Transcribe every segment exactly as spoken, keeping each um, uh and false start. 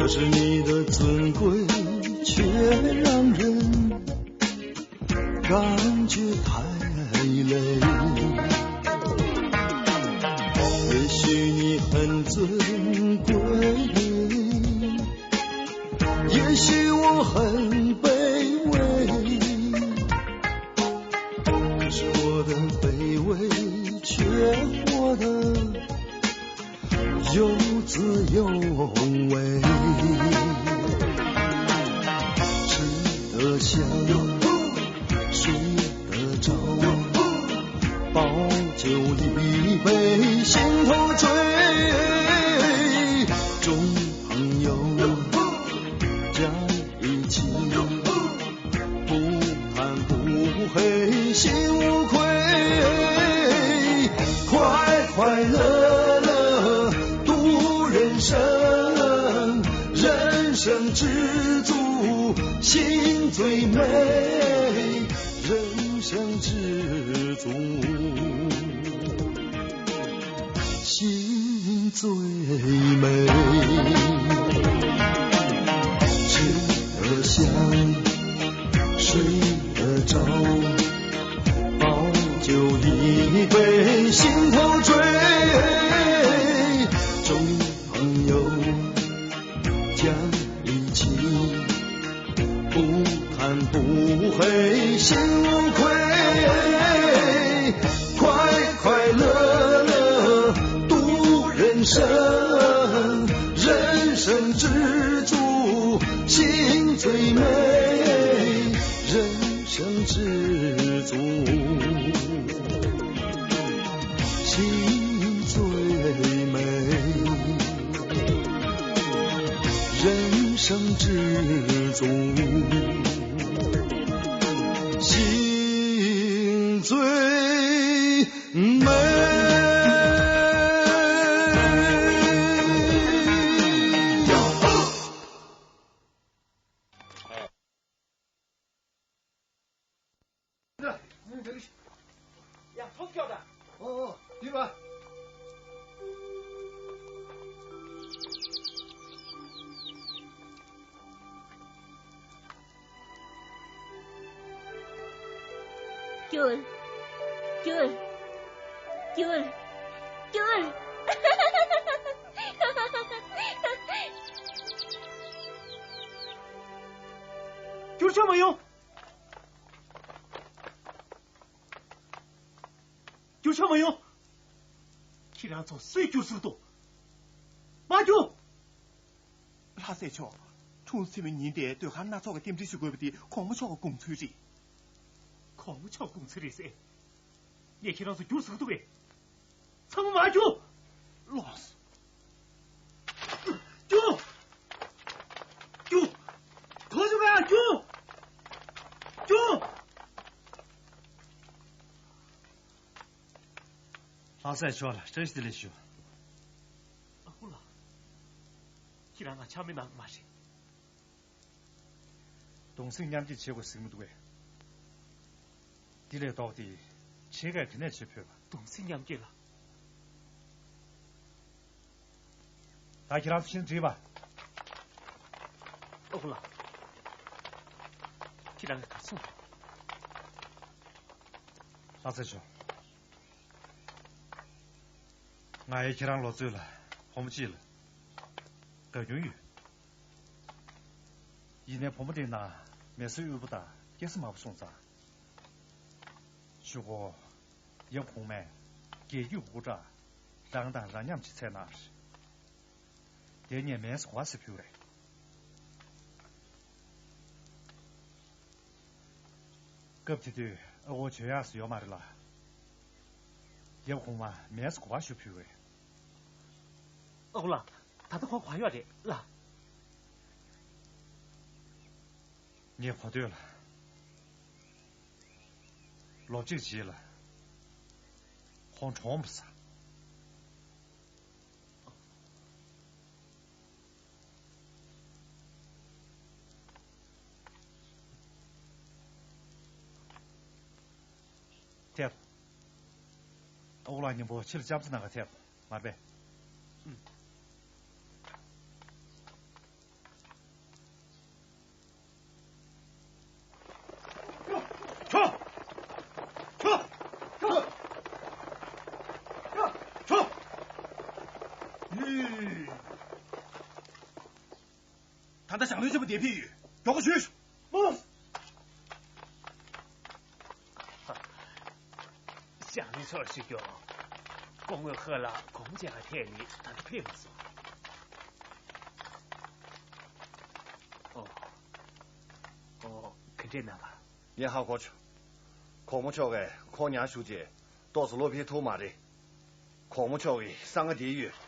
是你的尊贵，却让人感觉太累。也许你很尊贵，也许我很卑微。可是我的卑微却活得有滋有味。吃得香，睡得着，保酒一杯，心头醉。众朋友，讲 一起，不贪不黑心无愧，快快乐乐度人生，人生知足心最美，人生知足。 心最美。吃得香，睡得着，保酒一杯，心头醉。众朋友， 讲义气，不贪不黑心无愧，快快乐乐度人生，人生知足心最美，人生知足心最美。 人生之中，心最美。ཡ། ཐོབ་སྐྱོ་དང་། ཨོ་ཨོ། དེ་བ། སྐྱུར། སྐྱུར། སྐྱུར། སྐྱུར། སྐྱུར་ཆོག་མ་ཡོང་། སྐྱུར་ཆོག་མ་ཡོང་། ཁྱེད་རང་ཚོ་སུས་སྐྱུར་ཟེར་འདུག། མ་སྐྱུར། ལྷ་སྲས་མཆོག། འཁྲུངས་ཚེས་མའི་ཉིན་དེ་ཟློས་གར་སྣ་ཚོགས་ཀྱི་རྟེན་འབྲེལ་ཞུ་དགོས་པ་དེ་གོང་མ་མཆོག་གི་དགོངས་ཚུལ་རེད། གོང་མ་མཆོག་དགོངས་ཚུལ་རེད་ཟེར། ངས་ཁྱེད་རང་ཚོ་སྐྱུར་ཟེར་འདུག་གས། ཚང་མ་མར་རྒྱུགས། ལོངས། རྒྱུགས། རྒྱུགས། གོ་སོང་ངས། རྒྱུགས། རྒྱུགས། ལྷ་སྲས་མཆོག་ལ་བཀྲ་ཤིས་བདེ་ལེགས་ཞུ། ཨ་ཁུ་ལགས། ཁྱེད་རང་ང་ཆ་མེད་གནང་གི་མ་རེད། གདུང་སེམས་མཉམ་སྐྱེད་བྱེད་དགོས་ཟེར་གྱི་མི་འདུག་པས། འདི་ལས་ལྡོག་སྟེ་ཕྱེད་ཀས་དེ་ནས་བྱེད་ཕོད་པ། གདུང་སེམས་མཉམ་སྐྱེད་ལ། ད་ཁྱེད་རང་ཚོ་ཕྱིན་དྲིས་པ། ཨ་ཁུ་ལགས། ཁྱེད་རང་གིས་ག་རེ་གསུངས། ལྷ་སྲས་མཆོག། ང་ཡིས་ཁྱེད་རང་ལོ་ཚོད་ལ་བུ་མོ་གཅིག་ལ་དགའ་སྐྱོ་ཡོད། ཡིན་ནའི་བུ་མོ་དེའི་ནང་མེ་བསྲེགས་དབུལ་པོ་དང་སྐྱེ་ས་དམའ་པོ་སོང་ཙང་། གཞུག་གུ་ཡབ་གོང་མས་རྒྱལ་རྒྱུད་སྐུ་དྲག་རང་དང་རང་མཉམ་ཅིག་འཚལ་གནང་། དེ་ངས་མེས་གོ་བ་ཟེར་ཕུལ་བ་རེད། སྐབས་དེ་དུས་ཨ་ཁུ་བྱོན་ཡག་སུ་ཡོད་མ་རེད་ལ། ཡབ་གོང་མ་མེས་གོ་བ་ཞུ་ཕུལ་བས། ཨ་ཁུ་ལགས། ད་ལྟ་ཁོང་ག་ཡོད་རེད་ལགས། ངས་གོ་ཐོས་ལ། ལོ་གཅིག་རྗེས་ལ་ཁོང་གྲོངས་པ་ས། ཐད། ཨ་ཁུ་ལགས་མཉམ་པོ་ཕྱི་ལ་ལྕགས་རྩི་ནང་ག་ཐད་མ་རེད་པས། ད་ལྟ་ཞང་བློན་ཆེན་པོ་འདིར་ཕེབས་ཡོད། མགྱོགས་པོ་བྱོས། ཞང་བློན་མཆོག་ལ་ཞུ་རྒྱུར། སྐུ་ངོ་ཧི་ལ་གོང་ཆེ་ག་ཐད་ནས་ད་ལྟ་ཕེབས་མ་སོང་། ཨོ། ཨོ། ག་འདྲས་གནང་བ། ངས་ཧ་གོ་བྱུང་། གོང་མ་མཆོག་གིས་ཁོང་ཉར་ཞུགས་རྗེས་ཏོག་ཙམ་ལོག་ཕེབས་ཐུབ་མ་རེད། གོང་མ་མཆོག་གི་གསང་སྔགས་འདིར་ཡོད།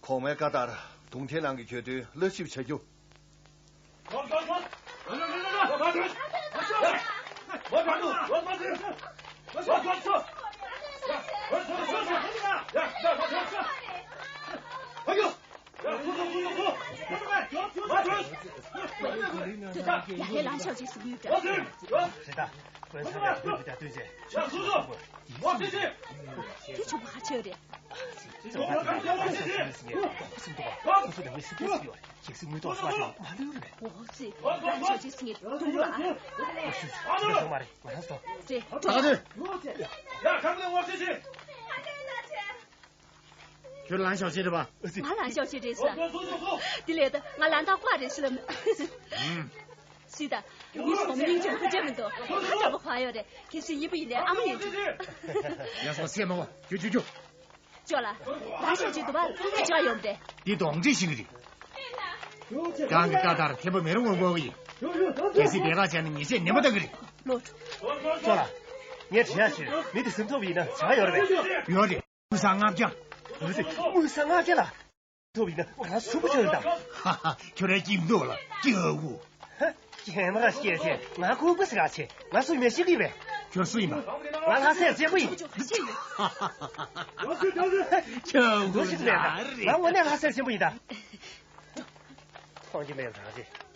གོང་མའི་བཀའ་ལྟར་དུང་ཐེན་ནང་གི་གྱོད་དོན་སླར་ཞིབ་བྱ་རྒྱུ། ཡ་ཧེ་ལང་ཤོག་ཅིག་སུ་ཡོད་ཀྱང་། རེད་ད། དཔོན་ས་ལ་སྤུས་ཀྱི་ད་ལྟོས་བྱས། ཡ་སུ་སུ། དེ་ཆུ་བ་ཆེ་རེད། ཁོ་ཚོ་ནང་མི་སུ་སྐད་ཞིག་ཡོད། ཁྱེད་སུ་དངུལ་ཏོག་སོགས་ཀྱང་མ་ལུས་རེད། འོ་ཙི། ལང་ཤོག་ཅིག་སུ་ངས་དུང་ལ། ཨ་ཤུ། ཅི་སོང་མ་རེད། ང་རང་སོ། རེད། ད་ག་དུས། ཡ་ཁམས་ལ་ངོ་ཤེས་ཤིག་ཁྱོད་ལང་ཤོག་ཅིག་རེད་པ། ང་ལང་ཤོག་ཅིག་རེད་ཟེར། དེ་ལས་ད་ང་ལང་ཐག་པ་རེད་ཟེར་ལབ་ནས། སུས་ད། མི་ཚོ་མི་རིང་ཅིག་ཧུར་བརྗེ་མི་འདུག་ཧ་ཅང་པོ་གང་ཡོད་རེད། གལ་སྲིད་གཉིས་པོ་ཡིན་ནའི་ཨ་མ་ཡིན་འགྲོ། ཡ་སོ་སེ་མ་བ་རྒྱུ་རྒྱུ་རྒྱུ། ཅོ་ལ། ད་ཤོག་ཅིག་འདུག་པ་ལ་ཅག་ཡོང་རེད། འདི་གདོང་འདྲེ་ཞིག་རེད། ཀྱང་གི་ཀ་ལྟར་ཐེམ་པ་མེ་རུ་ངོ་འགོ་གི་ཡིན། གལ་སྲིད་དེ་ག་བྱས་ན་ཉེས་ཆད་ནན་པོ་བཏང་གི་རེད། ལོ། ཅོ་ལ། ངས་དྲི་ཡ་ཞུས། མི་དེ་སེམས་ཐོག་ཡིན་ན་བྱ་ཡོད་རེད་པས། ཡོད་རེད། དངུལ་སྲང་ལྔ་བརྒྱ། དངུལ་སྲང་ལྔ་བརྒྱ་ལ། ཐུབ་ཡིན་ན་ང་རང་སུ་པོ་ཆོས་དང་། ཧ་ཧ། ཁྱོད་རའི་སྐྱིད་མདོག་ལ་སྐྱིད་ཨ་ཁུ། ཧ། ཁྱེད་མ་སྐྱེས་ཚེ་ང་ཁུག་པ་ཟེར་ག་ཆེ། ང་སུ་ཡིན་མེད་ཤེས་ཀྱི་བས། ཁྱོད་སུ་ཡིན་པ། ང་ལྷ་སའི་གཅེན་པོ་ཡིན། ཧ་ཧ་ཧ་ཧ། ཁྱོད་འདུག་ཤེས་ཀྱི་མེད་ད། ང་དངོས་གནས་ལྷ་སའི་གཅེན་པོ་ཡིན་ད། མཐོང་རྒྱུ་མེད་རང་རེད།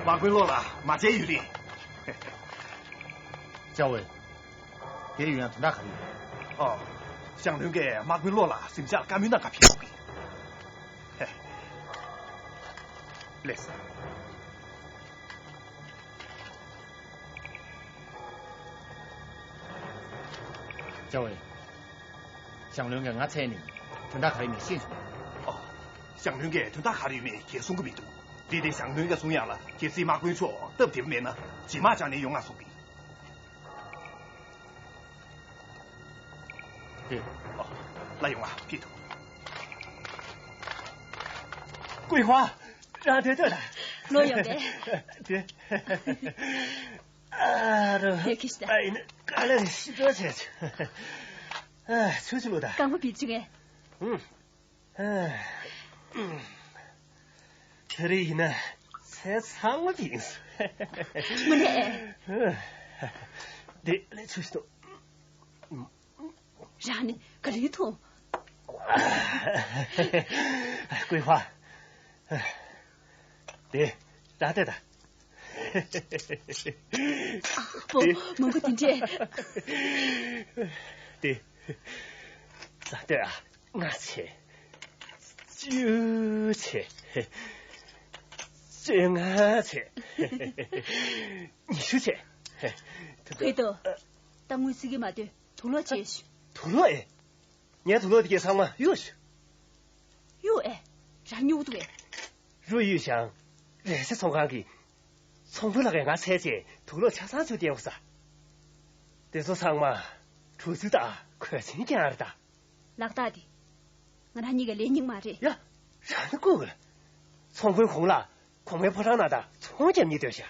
དམག་དཔོན་བློ་ལ་མ་བྱས་ཡུན་རིང་། ཅའོ་ཝེ། དེ་ཡོད་ཡང་དོན་དག་ག་རེ་ཡོད། ཨོ། ཞང་བློན་གྱིས་དམག་དཔོན་བློ་ལ་གཟིམ་ཤག་ལ་བཀའ་མོལ་གནང་ག་ཕེབས་ཡོད་གི། ལགས་སོ། ཅའོ་ཝེ། ཞང་བློན་གྱིས་ང་འཚོལ་ནས་དོན་དག་ག་རེ་ཡིན་མིན་ཤེས་སོང་། ཨོ། ཞང་བློན་གྱིས་དོན་དག་ག་རེ་ཡོད་མེད་ཁྱེད་གསུང་གི་མི་འདུག་དེ་དེ་ཞང་བློན་གྱིས་གསུང་ཡག་ལ་གལ་སྲིད་དམག་དཔོན་མཆོག་སྟབས་བདེ་པོ་མེད་ན་རྗེས་མ་བཅར་ནས་ཡོང་ང་གསུང་གི། ཨོ། ལ་ཡོང་ང་ཕེབས་ཐུབ། ཀུའེ་ཧྭ། རང་དེ་ལྟོས་དང་། ལོ་ཡོང་པས། དེ། ཨ་རོ། དེ་ཁྱི་ཤི་ད། ཨ་ཡིན་ན་ག་ལེར་ཤི་འགྲོ་བྱས། ཨ་ཆུ་ཆུ་ལོ་ད། རྐང་པ་བིབ་ཅིག་ངས། ཧུམ། ཨ། དེ་རིང་ཡིན་ན་ཚེ་ཚང་མ་བིང་སོང་། དངོས་གནས། འདི་ལས་ཆུ་ཤི་ཏོ། རང་ནི་ག་རེ་མཐོང་། ཀུའེ་ཧྭ། དེ་ར་ཏེ་ད། ཨ་པོ། མང་པོ་དེ་འདྲས། དེ་ར་ཏེ་ཨ་ལྔ་བྱས། བཅུ་བྱས། བཅོ་ལྔ་བྱས། ཉི་ཤུ་བྱས། ཧེ་ཏོ། ད་དངུལ་སྲིད་ཀྱི་མ་ལྟོས། དུག་ལོག་བྱས་ཤིག་དུག་ལོག་ཨེ། ངས་དུག་ལོག་དེ་གས་ཚང་མ་གཡུགས་ཤིག་གཡུགས་ཨེ། རང་གཡུགས་འདུག་ཨེ། རུ་གཡུགས་ཤང་། རས་ཆ་ཚོང་ཁང་གི་ཚོང་དཔོན་ལགས་ཀྱིས་ང་འཚོལ་རྗེས་དུག་ལོག་ཆ་ཚང་ཚུར་བསྟན་ཡོད་ས། དེ་ཚོ་ཚང་མ་གྲུ་ཚུལ་དང་གོས་ཆེན་རྐྱང་རེད་ད། ལག་རྟགས་དེ། ང་རང་གཉིས་ཀྱི་ལས་རྙིང་མ་རེད། ཡ། རང་ནི་ལྐུགས་གི་ལ། ཚོང་དཔོན་ཁོང་ལ་གོང་མའི་ཕོ་བྲང་ནང་དང་ཚོང་རྒྱབ་ནས་སྡོད་ཤག་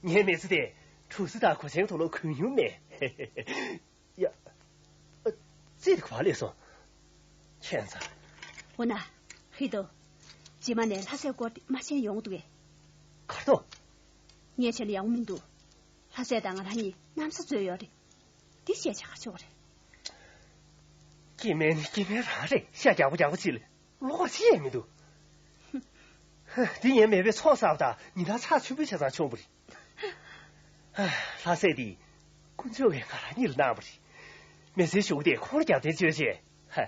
ངའི་མི་ཚེ་དེ་གྲུ་ཚུལ་དང་གོས་ཆེན་དུག་ལོག་གོན་མྱོང་མེད། ཡ། ཨ། རྩིས་དེ་ག་པར་སླེབས་སོང་། ཁྱད་མཚར། འོ་ན། ཧི་ཏོ། རྗེས་མ་ནས་ལྷ་སའི་སྐོར་དེ་མ་ཤེས་ཡོང་འདུག་གས། གར་ཏོ། ངས་བྱས་ན་ཡག་པོ་མི་འདུག་ལྷ་སའི་དང་ང་རང་གཉིས་གནམ་ས་རྩོད་ཡོད་རེད། འདི་བཤད་བྱ་ག་ཆོག་རེད། སྐྱེ་དམན་ནི་སྐྱེ་དམན་རང་རེད། ཤ་རྒྱགས་པོ་རྒྱགས་པོ་ཅིག་ལ་བློ་ཁོག་ཅི་ཡང་མི་འདུག་ཧ། འདི་ངའི་མེས་པོའི་ཚོགས་བསགས་པ་དང་ཉིན་ལྟར་ཚགས་ཚུད་པོའི་ཆ་ཚང་མཆོང་བ་རེད། ལྷ་སྲས་འདི་ཁོ་ཚོས་ང་རང་ཉིད་ལ་གནང་བ་རེད། མི་ཚེའི་གཞུག་དེ་ཁོང་ལ་རྒྱབ་རྟེན་བཅོལ་བྱས། ཧ།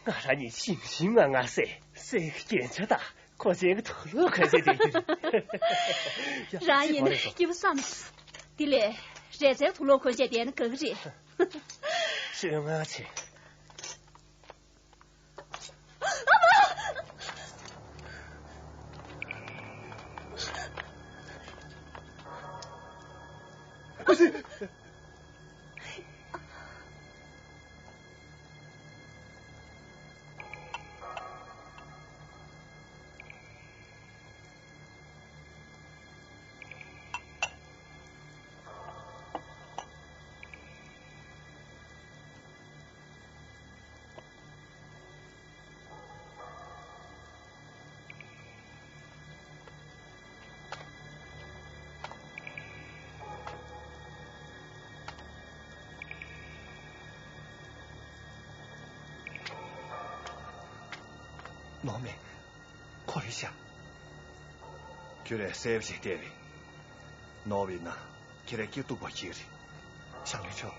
ང་རང་ཉིད་ཞིམ་ཞིམ་ངང་ངང་བསད། སྲས་ཀྱི་རྒྱན་ཆ་དང་གོས་ཆེན་གྱི་དུག་ལོག་གོན་བྱས་བསྡད་རྒྱུ་རེད། རང་ཡིན་ན་སྐྱིད་པོ་བསམ་སོང་། དེ་ལས་རས་གཟན་དུག་ལོག་གོན་བྱས་བསྡད་ན་དགའ་གི་རེད། བསོད་ངར་ཆེ། ནོར་མེད། ཁོ་རེད་ཤག་ཁྱོད་རས་གསལ་པོ་ཞིག་བལྟས་རེད། ནོར་བ་ཡིན་ན་ཁྱེད་རས་སྐྱིད་སྡུག་པ་ཁྱེད་རེད། ཞང་བློན་མཆོག་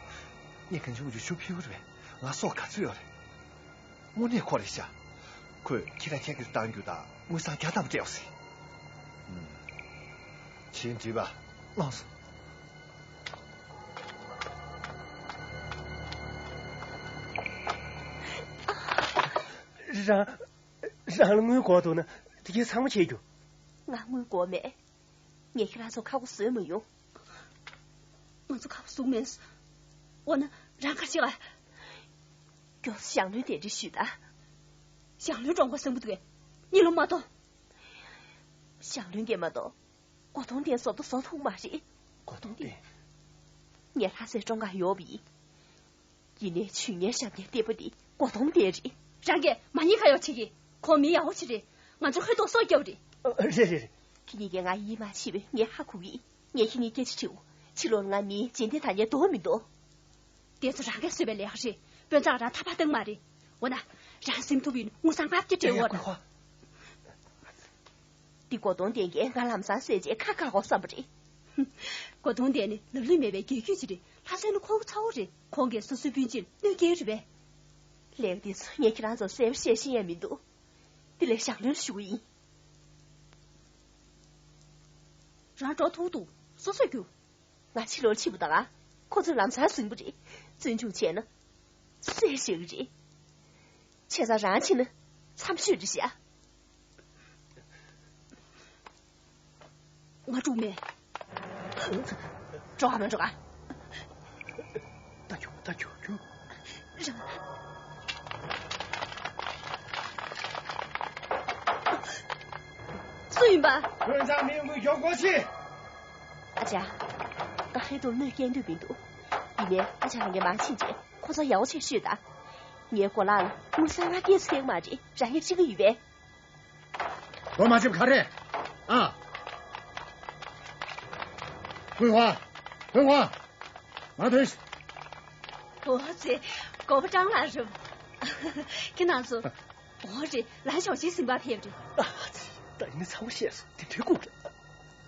ངས་གང་བྱུང་བྱུང་ཞུ་ཕུལ་བ་རེད་པས། ང་སྲོག་ག་ཚོད་ཡོད་རེད། དངོས་གནས་ཁོ་རེད་ཤག་ཁོས་ཁྱེད་རང་ཁྱེད་ཀྱི་བཏང་རྒྱུ་དང་དངུལ་སྲང་བརྒྱ་ཐམ་པ་སྤྲད་པ་ཟེར། ཨུམ། བྱས་འགྲིག་པ། ལགས་སོ། རང་། རང་ལ་དངུལ་དགོས་འདུག་ན་དེ་གའི་ཚང་མ་བྱེད་རྒྱུ། ང་དངུལ་དགོས་མེད། ངས་ཁྱེད་རང་ཚོ་ཁ་ཁོ་བཟོས་མ་ཡོང་། ང་ཚོ་ཁ་ཁོ་བཟུང་མེད། འོ་ན་རང་ག་རེ་བྱེད་ག་མགྱོགས་སེ་ཞང་བློན་གདན་འདྲེན་ཞུས་དང་། ཞང་བློན་གྲོངས་པ་བཟང་པོ་འདུག་གས། གཉིད་ལོག་མ་གཏོང་། ཞང་བློན་གྱིས་མ་གཏོགས་སྒོ་གདོང་ལྡན་བཟོ་ལྟ་བཟོ་ཐུབ་མ་རེད། སྒོ་གདོང་ལྡན། ངས་ལྷ་སའི་ཀྲོང་ཁར་ཡོད་པ་ཡིན། ཡིན་ནའི་ཇུས་ངན་བཤམས་མཁན་བདེ་པོ་འདི་སྒོ་གདོང་ལྡན་རེད། རང་གིས་མ་ཉེས་ཁ་གཡོག་བྱེད་ཀྱི། ཁོ་མི་ཡག་པོ་ཅིག་རེད། ང་ཚོར་ཧོལ་ཏོག་སོགས་རྒྱབ་རེད། ཨ། རེད་རེད་རེད། ཁྱེད་གཉིས་ཀས་ང་ཡིད་མ་ཆེས་པས་ངས་ཧ་གོ་གི་ཡིན། ངས་ཁྱེད་གཉིས་སྐད་ཆ་དྲིའོ། ཕྱི་ལོགས་ལ་ང་མིའི་རྗེས་འདེད་བཏང་མཁན་འདུག་མི་འདུག་དེ་ཚོ་རང་གིས་བཟོས་པའི་ལས་ཀ་རེད། དཔོན་ཚང་རང་ཐག་པ་གཏང་མ་རེད། འོ་ན། རང་ཟིན་ཐུབ་ཡིན་དངུལ་སྲང་ལྔ་བརྒྱ་སྤྲད་འོ་ན། འདི་སྒོ་གདོང་ལྡན་གྱིས་ང་ལམ་སང་བསད་རྗེས་ཁ་བཀག་འོ་བསམ་པ་རེད། སྒོ་གདོང་ལྡན་ནི་ལབ་ལུས་མེད་པའི་རྒྱལ་རྒྱུད་ཅིག་རེད། ལྷ་སའི་ནི་ཁོ་གི་ཚ་བོ་རེད། ཁོང་གིས་སོ་སོའི་སྤུན་མཆེད་གནོད་སྐྱེལ་རེད་པས། ལས་ཀ་འདི་ཚོ་ངས་ཁྱེད་རང་ཚོར་གསལ་པོ་བཤད་ཤེས་ཡ་མི་འདུག་དེ་ལས་ཞང་བློན་ཞུ་གི་ཡིན། རང་འགྲོ་ཐུབ་འདུག་སོ་སོས་རྒྱུགས། ང་ཕྱི་ལོགས་ཕྱིན་པ་དང་། ཁོ་ཚོས་ལམ་སང་ཟིན་པ་རེད། བཙོན་འཇུག་བྱས་ན། བསད་ཤེས་ཀྱི་རེད། བྱས་ཙང་རང་ཕྱིན་ན་མཚམས་ཤོད་རེད་ཤག་ང་འགྲོ་མེད། འགྲོ་ག་མ་འགྲོ་ག་ད་རྒྱུག་ད་རྒྱུག་རྒྱུག་རང་། སུ་ཡིན་པ། དཔོན་ཚང་མི་ཡོང་གི་མགྱོགས་སྒོ་ཕྱེ། ཨ་ཅག་ང་ཧེ་ཏོ་མོས་སྐད་འདོད་མི་འདུག་ཡིན་ནའི་ཨ་ཅག་རང་གིས་མ་ཕྱིན་རྗེས་ཁོ་ཚོ་ཡག་པོ་ཅིག་ཤོད་དང་། ངའི་གོ་ལག་ལ་དངུལ་སྲང་ལྔ་བརྒྱ་ཙམ་མ་རེད། རང་གིས་ཤེས་ཀྱི་ཡོད་པས། ལོ་མ་ཆེན་ག་རེ། ཨ། ཧུན་ཧྭ། ཧུན་ཧྭ། མ་ཐོན་ཤིག་འོ་ཙི། གོ་པ་ཀྲང་ལགས་རེད། ཁྱེད་རང་ཚོ། འོ་རེད། ལན་ཞའོ་ཆིན་ཟིན་པར་ཕེབས་རེད། ཨ་ཙི། ད་ཡིན་ན་ཚང་མ་ཤེས་སོང་། དེ་འདྲའི་སྐུ་རེད།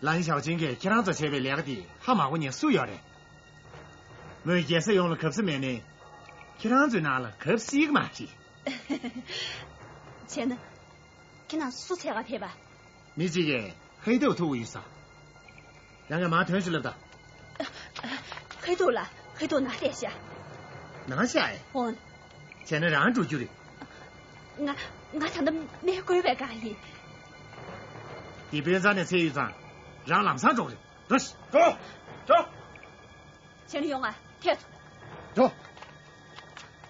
ལན་ཞའོ་ཆིན་གྱིས་ཁྱེད་རང་ཚོ་བྱས་པའི་ལས་ཀ་དེ་ཧ་མ་གོ་མཁན་སུ་ཡོད་རེད། མོས་རྒྱལ་ས་ཡོངས་ལ་གབ་ས་མེད་ནའི། ཁྱེད་རང་ཚོའི་ནང་ལ་གབ་སྲིད་ཀྱི་མ་རེད། བྱས་ན། ཁྱེད་རང་སུ་འཚོལ་ག་ཕེབས་པ། མི་གཅིག་གིས་ཧེ་ཏོ་ཐུག་ཡོད་ས། རང་གིས་མར་ཐོན་ཤིག་ལབ་དང་། ཧེ་ཏོ་ལ། ཧེ་ཏོ་ནང་བསྡད་ཤག་ནང་བཞག་ཨེ། འོན། བྱས་ན་རང་འགྲོ་རྒྱུ་རེད། ང་། ང་ད་ལྟ་མི་དགོས་པའི་སྒང་ཡིན། འདི་དཔོན་ཚང་ནས་འཚོལ་ཡོད་ཙང་། རང་ལམ་སང་འགྲོ་གི་རེད། འགྲོ་ཤིག་འགྲོ། འགྲོ། བྱས་ན་ཡོང་ང་། ཐད། འགྲོ།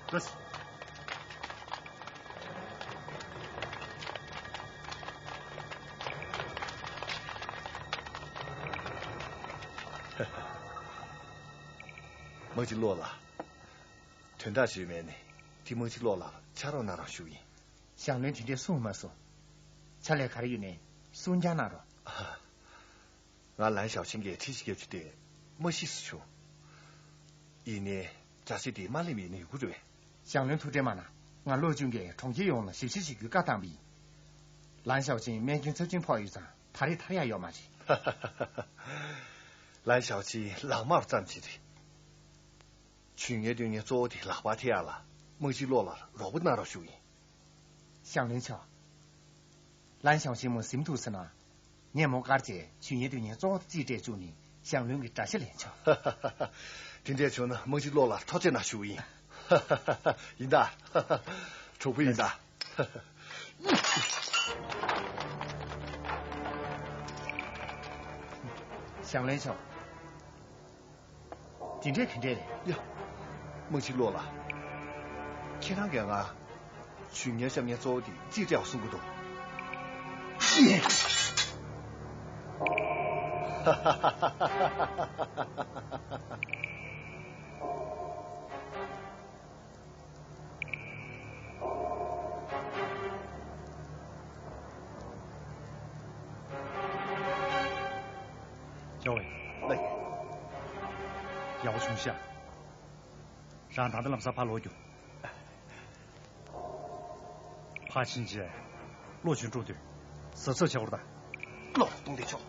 འགྲོ་ཤིག་མ་གཅིག་ལོག་ལ། དོན་དག་ཞིག་མེད་ནི། དེ་མ་གཅིག་ལོག་ལ་ཕྱག་རོགས་གནང་རོགས་ཞུ་ཡིན། ཞང་བློན་དེ་འདྲས་གསུངས་མ་སོང་། ཕྱག་ལས་ག་རེ་ཡོད་ནའི་གསུང་རྐྱང་གནང་རོགས། ཨ། ང་ལན་ཞའོ་ཆིན་གྱིས་ཁྲིད་ཅིག་བརྒྱབ་རྒྱུ་དེ་མ་ཤེས་སུ་བྱུང་། ཡིན་ནའི་དྲ་ཚིགས་དེ་མ་ལེན་པ་ཡིན་ན་ཡོང་གི་རེད་པས། ཞང་བློན་ཐུགས་ཁྲལ་མ་གནང་། ང་བློ་ཆུང་གིས་གྲོང་ཁྱེར་ཡོངས་ལ་ཞིབ་བཤེར་བྱེད་རྒྱུའི་བཀའ་བཏང་བ་ཡིན། ལན་ཞའོ་ཆིན་རྨས་སྐྱོན་ཚབས་ཆེན་ཕོག་ཡོད་ཙང་ད་རེས་ཐར་ཡག་ཡོད་མ་རེད། ལན་ཞའོ་ཆི་ལག་དམར་ཙམ་ཅིག་རེད། ཇུས་ངན་དོན་ངན་གཙོ་བོ་དེ་ལག་པར་ཐེབས་ཡག་ལ་དམག་སྤྱི་བློ་ལ་རོགས་པ་གནང་རོགས་ཞུ་ཡིན། ཞང་བློན་མཆོག་ལན་ཞའོ་ཆི་མོ་ཟིན་ཐུབ་ཟེར་ན། ངས་མོ་བཀར་བྱས་ཇུས་ངན་དོན་ངན་གཙོ་བོ་རྩིས་སྤྲད་བཅུག་ནས་ཞང་བློན་གྱི་དགྲ་ཤ་ལེན་ཆོག་དེ་འདྲས་བྱུང་ན་དམག་སྤྱི་བློ་ལ་ཐུགས་རྗེ་གནང་ཞུ་ཡིན། ཡིན་ད། གྲོགས་པོ་ཡིན་ད། ཞང་བློན་མཆོག་དེ་འདྲས་ག་འདྲས་རེད། ཡ། དམག་སྤྱི་བློ་ལ། ཁྱེད་རང་གིས་ང་ཇུས་ངན་གཤམ་ངན་གཙོ་བོ་དེ་རྩིས་སྤྲད་པ་གསུང་གི་འདུག་ཅོ་ཝེ། ཡག་པོ་བྱུང་ཤག་རང་ད་ལྟ་ལམ་སང་ཕར་ལོག་རྒྱུ། ཕར་ཕྱིན་རྗེས་བློ་ཆུང་དཀྲུག་དུས་གཟབ་གཟབ་བྱེད་དགོས་རེད་ད། ལོག་གཏོང་བདེ་ཆོག་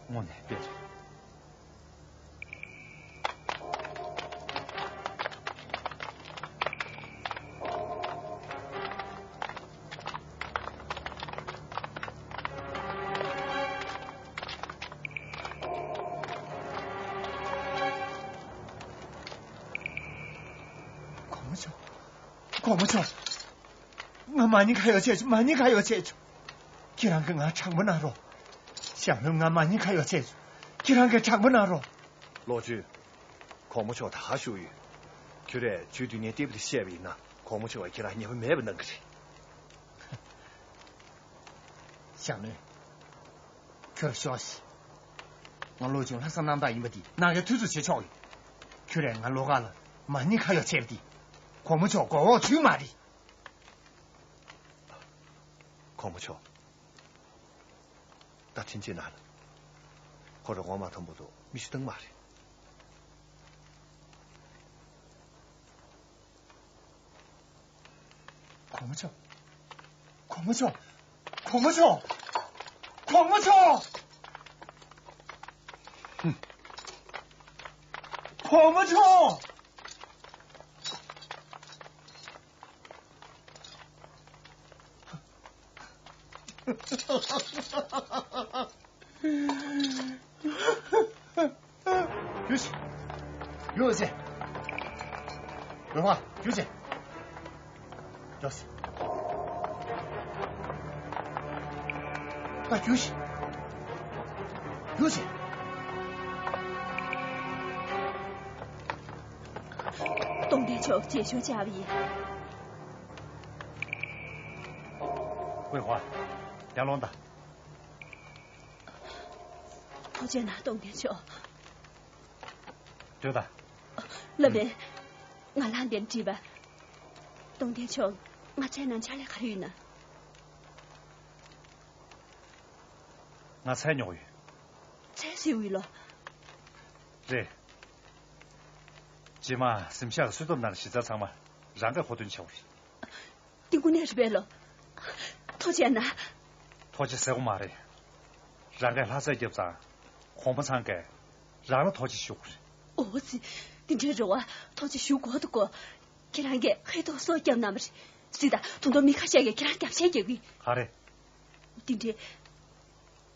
དངོས་གནས་དཔེ་རེད། གོང་མ་མཆོག་གོང་མ་མཆོག་ང་མ་ཎི་ཁ་ཡོག་བྱས་བྱུང་། མ་ཎི་ཁ་ཡོག་བྱས་བྱུང་། ཁྱེད་རང་གིས་ང་དྲང་པོ་གནང་རོགས། ཞང་བློན་ང་མ་ཎི་ཁ་ཡོག་བྱས་བྱུང་། ཁྱེད་རང་གིས་དྲང་པོ་གནང་རོགས། ལོག་ཅུས། གོང་མ་མཆོག་ད་ག་ཞུ་ཡོད། ཁྱོད་རས་ཇུས་དོན་ངན་བལྟས་པ་དེ་བཤད་པ་ཡིན་ན་གོང་མ་མཆོག་གིས་ཁྱེད་རང་ཉེས་པ་མེད་པ་གནང་གི་རེད། ཞང་བློན། ཁྱོད་ཤོག་ཤིག་ང་བློ་ཆུང་ལྷག་བསམ་རྣམ་དག་ཡིན་པ་འདི་ནམ་ཡང་ཐུགས་རྗེ་ཆེ་ཆོག་ཡིན། ཁྱོད་རས་ང་བློ་དགའ་ལ་མ་ཎི་ཁ་ཡོག་བྱས་པ་འདི་གོང་མ་མཆོག་མགོ་འོག་འཇུས་མ་རེད། གོང་མ་མཆོག་ད་དྲིན་ཆེ་གནང་། ཁོ་རང་ངོ་མ་མཐོན་པོ་འདུག་མི་ཞུ་སྟངས་མ་རེད། གོང་མ་མཆོག་གོང་མ་མཆོག་གོང་མ་མཆོག་གོང་མ་མཆོག་ཧུམ། གོང་མ་མཆོག་རྒྱུགས་ཤིག་རྒྱུགས་ཤིག་ཝེ་ཧྭ། རྒྱུགས་ཤིག་རྒྱུགས་ཤིག་ད་རྒྱུགས་ཤིག་རྒྱུགས་ཤིག་སྟོང་ལྡན་མཆོག་རྗེས་ཤོག་བཅར་བ་ཡིན། ཝེ་ཧྭ། ཡར་ལོངས་དང་། ཐུགས་རྗེ་གནང་། སྟོང་ལྡན་མཆོག་སྡོད་དང་། ལགས་མེད། ང་ལྷན་དེར་འདྲིས་པ། སྟོང་ལྡན་མཆོག་ང་འཚོལ་ན་འཆར་ལས་ག་རེ་ཡོད་ན། ང་འཚོལ་མྱོང་ཡོད། འཚོལ་ཟེར་ཡོད་ལོ། རེད། རྗེས་མ་གཟིམ་ཤག་གི་གསོལ་ཐབ་ནང་གི་གཞི་རྩ་ཚང་མ་རང་གིས་མཁོ་འདོན་བྱས་པ་རེད། འདི་དངོས་གནས་རེད་པས་ལོ། ཐུགས་རྗེ་གནང་། ཐུགས་རྗེ་ཟེར་དགོས་མ་རེད། རང་གིས་ལྷ་སར་བརྒྱབ་ཙང་གོང་མ་ཚང་གིས་རང་ལ་ཐུགས་རྗེ་ཞུ་དགོས་རེད། འོ་ཙི། འདི་འདྲའི་རེ་བ་ཐུགས་རྗེ་ཞུ་དགོས་འདུག་གོ། ཁྱེད་རང་གིས་ཧེ་ཐོག་སྲོག་བསྐྱབས་གནང་བ་རེད། ཟེར་ད་དུང་དུང་མི་ཁ་ཤས་ཀྱིས་ཁྱེད་རང་རྒྱབ་ཤད་རྒྱག་གི། ག་རེ། འདི་འདྲའི།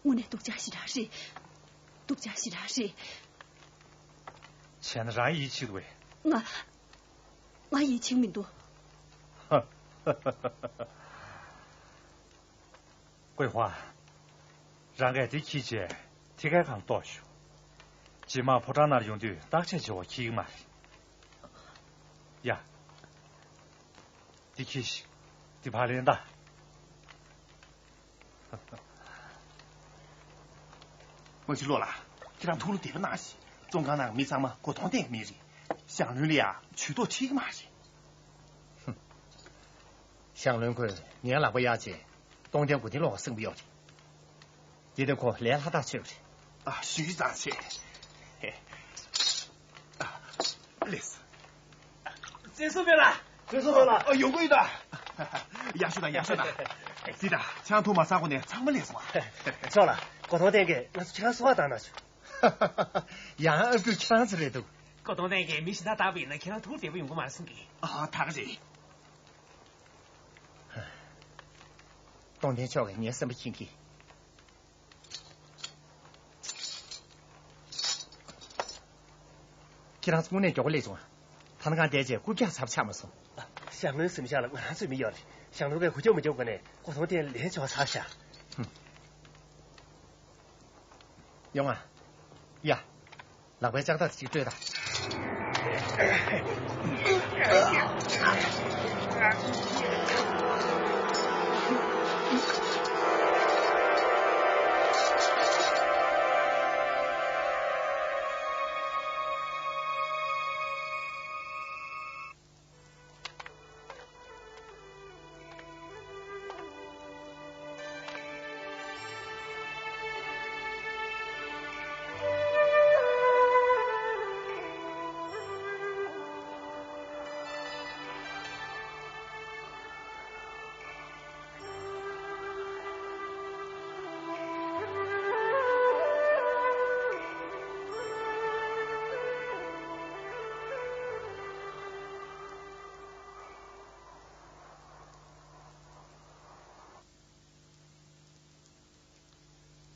དངོས་གནས་སྡུག་ཅག་ཞེ་དྲག་རེད། སྡུག་ཅག་ཞེ་དྲག་རེད། བྱས་ན་རང་ཡིད་ཆེས་འདུག་པས། ང་། ང་ཡིད་ཆེས་མི་འདུག་ཧ་ཧ་ཧ་ཧ། ཝེ་ཧྭ། རང་གིས་འདི་འཁྱེར་བྱས་ཐད་ཀའི་ཁར་གཏོར་ཤོག་རྗེས་མ་ཕོ་བྲང་ནང་ཡོང་དུས་བརྟག་དཔྱད་བྱེད་པར་འཁྱེར་གྱི་མ་རེད། ཡ། འདི་འཁྱེར་ཤིག་འདི་ཕར་ལེན་དང་། དམག་སྤྱི་བློ་ལགས། ཁྱེད་རང་ཐུགས་བློ་བདེ་པོ་གནང་ཞིག་བཙོན་ཁང་ནང་མི་ཚང་མ་མགོ་སྟོང་བསྟན་གྱི་མི་རེད། ཞང་བློན་ལ་ཡ་ཇུས་གཏོགས་ཁྲིད་ཀྱི་མ་རེད། ཞང་བློན་ཁོས་ངའི་ལག་པ་གཡར་རྗེས་སྟོང་རྐྱང་མགོ་རྟིང་སློག་ག་སེམས་པ་གཡོགས་རེད། དེ་ནི་ཁོ་ལས་སླ་ཐག་ཆོད་པ་རེད། ཨ། ཞུ་རྒྱུ་ཙམ་བྱས། ལེགས། བཙན་བཟུང་མེད་ལ། བཙན་བཟུང་མེད་ལ། ཨ། ཡོང་གི་ཡོད་ད། ཡག་ཤོས་དང་ཡག་ཤོས་དང་། དེ་ད་ཆང་འཐུང་མ་ཚར་གོང་ནས་ཚང་མ་ལེགས་སོང་ཨ། ཆོག་ལ། གོ་ཐོང་བསྟན་གྱིས་ང་ཚོ་ཁྱེད་རང་གསོ་བ་བཏང་ན་ཆོག་ཡང་ཨ་ཁུ་ཁྱེད་རང་ཚོ་རེད་འདུག་གོ་ཐོང་བསྟན་གྱིས་མི་གཞན་དག་བཏང་བ་ཡིན་ན་ཁྱེད་རང་ཐུགས་བདེ་པོ་ཡོང་གི་མ་རེད་གསུང་གི། ཨ། ད་ག་རེད། གཏོང་ལྡན་མཆོག་གིས་ངའི་སེམས་པ་མཁྱེན་གྱི། ཁྱེད་རང་ཚོ་དངོས་གནས་མགྱོགས་པོ་སླེབས་བྱུང་། ཐང་ཁང་བསྡད་རྗེས་རྐུབ་བཀྱག་ཚབས་ཆགས་མ་སོང་། ཞང་བློན་གཟིམ་ཤག་ལ་ང་རང་ཚོའི་མི་ཡོད་རེད། ཞང་བློན་གྱིས་ཧུར་ཐག་མ་བརྒྱབ་གོང་ནས་གོ་ཐོང་བསྟན་ལེན་བྱས་པ་ཚར་ཤག་ཡོང་ང་། ཡ། ལག་པའི་ལྕགས་ཐག་ཅིག་སྤྲོད་དང་།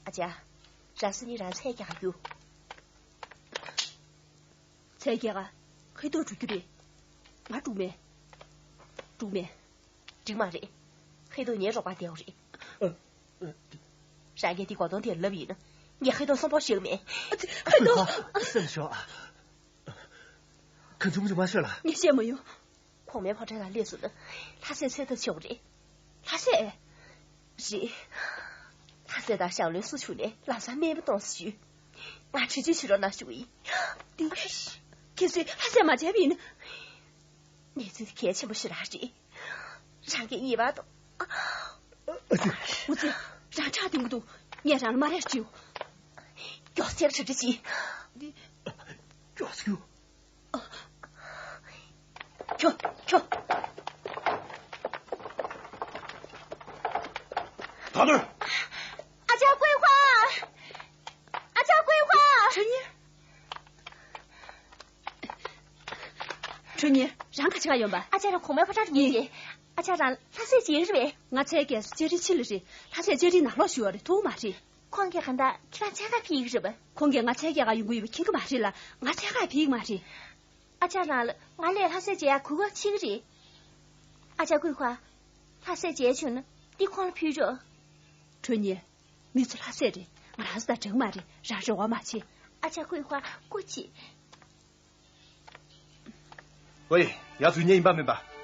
ཨ་ཅག་རང་སུ་ནི་རང་ཚད་རྒྱག་རྒྱུ། ཚད་རྒྱག་ག་ཁེ་ཐོག་འགྲོ་རྒྱུ་རེད། ང་འགྲོ་མེད། འགྲོ་མེད། འགྲིག་མ་རེད། ཁེ་ཐོག་ངའི་རོགས་པ་བསྡད་ཡོད་རེད། ཨ། ཨ། རང་གིས་དེ་གོ་ཐོང་དེར་ལབ་ཡིན་ན་ངས་ཁེ་ཐོག་སོང་པོ་ཞིག་མེད། ཁེ་ཐོག་སེམས་ཤོག་ག་ཚོད་མ་ཤོད་ལ། ངས་བཤད་མ་ཡོང་། གོང་མའི་ཕོ་བྲང་ལ་སླེབས་སོང་ན་ལྷ་སྲས་འཚོལ་ཐབས་བྱེད་དགོས་རེད། ལྷ་སྲས། རེད། ལྷ་སྲས་དང་ཞང་བློན་སུ་བྱུང་ནས་ལམ་སང་སྨན་པ་གཏོང་ཟེར་ཞུས། ང་འཕྲིན་བཅོལ་བྱེད་རོགས་གནང་ཞུ་གི་ཡིན། དེ། ཁྱེད་ཚོས་ལྷ་སྲས་མ་མཇལ་བ་ཡིན་ན། གནས་ཚུལ་དེ་གལ་ཆེན་པོ་ཞིག་རང་རེད། རང་གིས་ངེས་པར་དུ། ཨ་ཙི། ཨ་ཙི། རང་ཁྲག་ལྡིང་གི་འདུག་ངས་རང་ལ་མར་རེག་བྱིའུ། མགྱོགས་སེ་ཁྲིད་ཁྲིད་བྱེད། མགྱོགས་སེ། ཁྱོ། ཁྱོ། ད་དུང་། ཨ་ཅག་ཀུན་དཔལ། ཨ་ཅག་ཀུན་དཔལ། ཁྲོ་གཉེར། ཁྲོ་གཉེར། རང་ག་ཅི་ག་ཡོང་པ། ཨ་ཅག་རང་གོང་མའི་ཕོ་བྲང་དུ་ཡིན། ཨ་ཅག་རང་ལྷ་སྲས་མཇལ་གྱི་རེད་པས། ང་ཚའི་རྒན་གསོ་ལྕགས་རིའི་ཕྱི་ལ་རེད། ལྷ་སྲས་ལྕགས་རིའི་ནང་ལོགས་བཞུགས་ཡོད་རེད། ཐུག་མ་རེད། ཁོང་གིས་གང་ལྟར་ཁྱེད་རང་འཚོལ་ག་ཕེབས་ཀྱི་རེད་པས། ཁོང་གིས་ང་འཚོལ་ག་ཡོང་གི་ཡོད་པ་མཁྱེན་གྱི་མ་རེད་ལ། ང་འཚོལ་ག་ཕེབས་ཀྱི་མ་རེད། ཨ་ཅག་རང་ལ་ང་ལས་ལྷ་སྲས་མཇལ་ཡག་གོ་སྐབས་ཕྱེ་གི་རེད། ཨ་ཅག་ཀུན་དཔལ། ལྷ་སྲས་མཇལ་བྱུང་ན་འདི་ཁོང་ལ་ཕུལ་རོགས། ཁྲོ་གཉེར། མི་ཚོ་ལྷ་སྲས་རེད། ང་རང་ཚོ་དང་འདྲ་གི་མ་རེད། རང་རེ་བ་མ་བྱེད། ཨ་ཅག་ཀུན་དཔལ་སྐུ་མཁྱེན། ཝེ། ཡ། ཚུར་ཉན་ཡིན་པ་མིན་པ།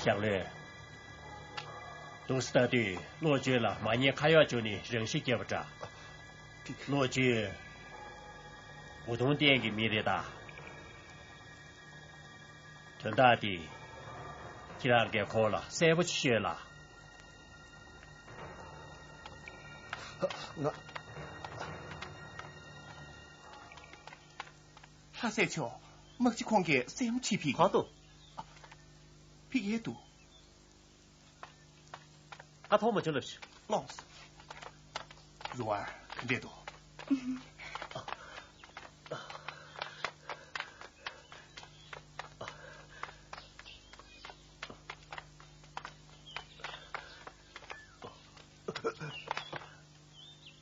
ཞང་བློན། འདུག་སེ་ལྟ་དུས་བློ་ཆོས་ལ་མ་ཉེས་ཁ་གཡོག་བྱུང་ནས་རང་ཤི་བརྒྱབ་པ་འདྲ། བློ་ཆོས། གོ་ཐོང་བསྟན་གྱི་མི་རེད་ད། དོན་དག་འདི། ཁྱེད་རང་གིས་ཁོང་ལ་གསལ་པོ་ཅིག་ཤོད་ལ། ང་། ལྷ་སྲས་མཆོག་དམག་སྤྱི་ཁོང་གིས་གསལ་པོ་ཅིག་ཕེབས། གང་དུ། ཕེབས་ཡས་འདུག་ཁ་ཐོག་མ་བྱོན་ལབ་ཤིག་ལོངས། རུ་བར་ག་འདྲས་འདུག་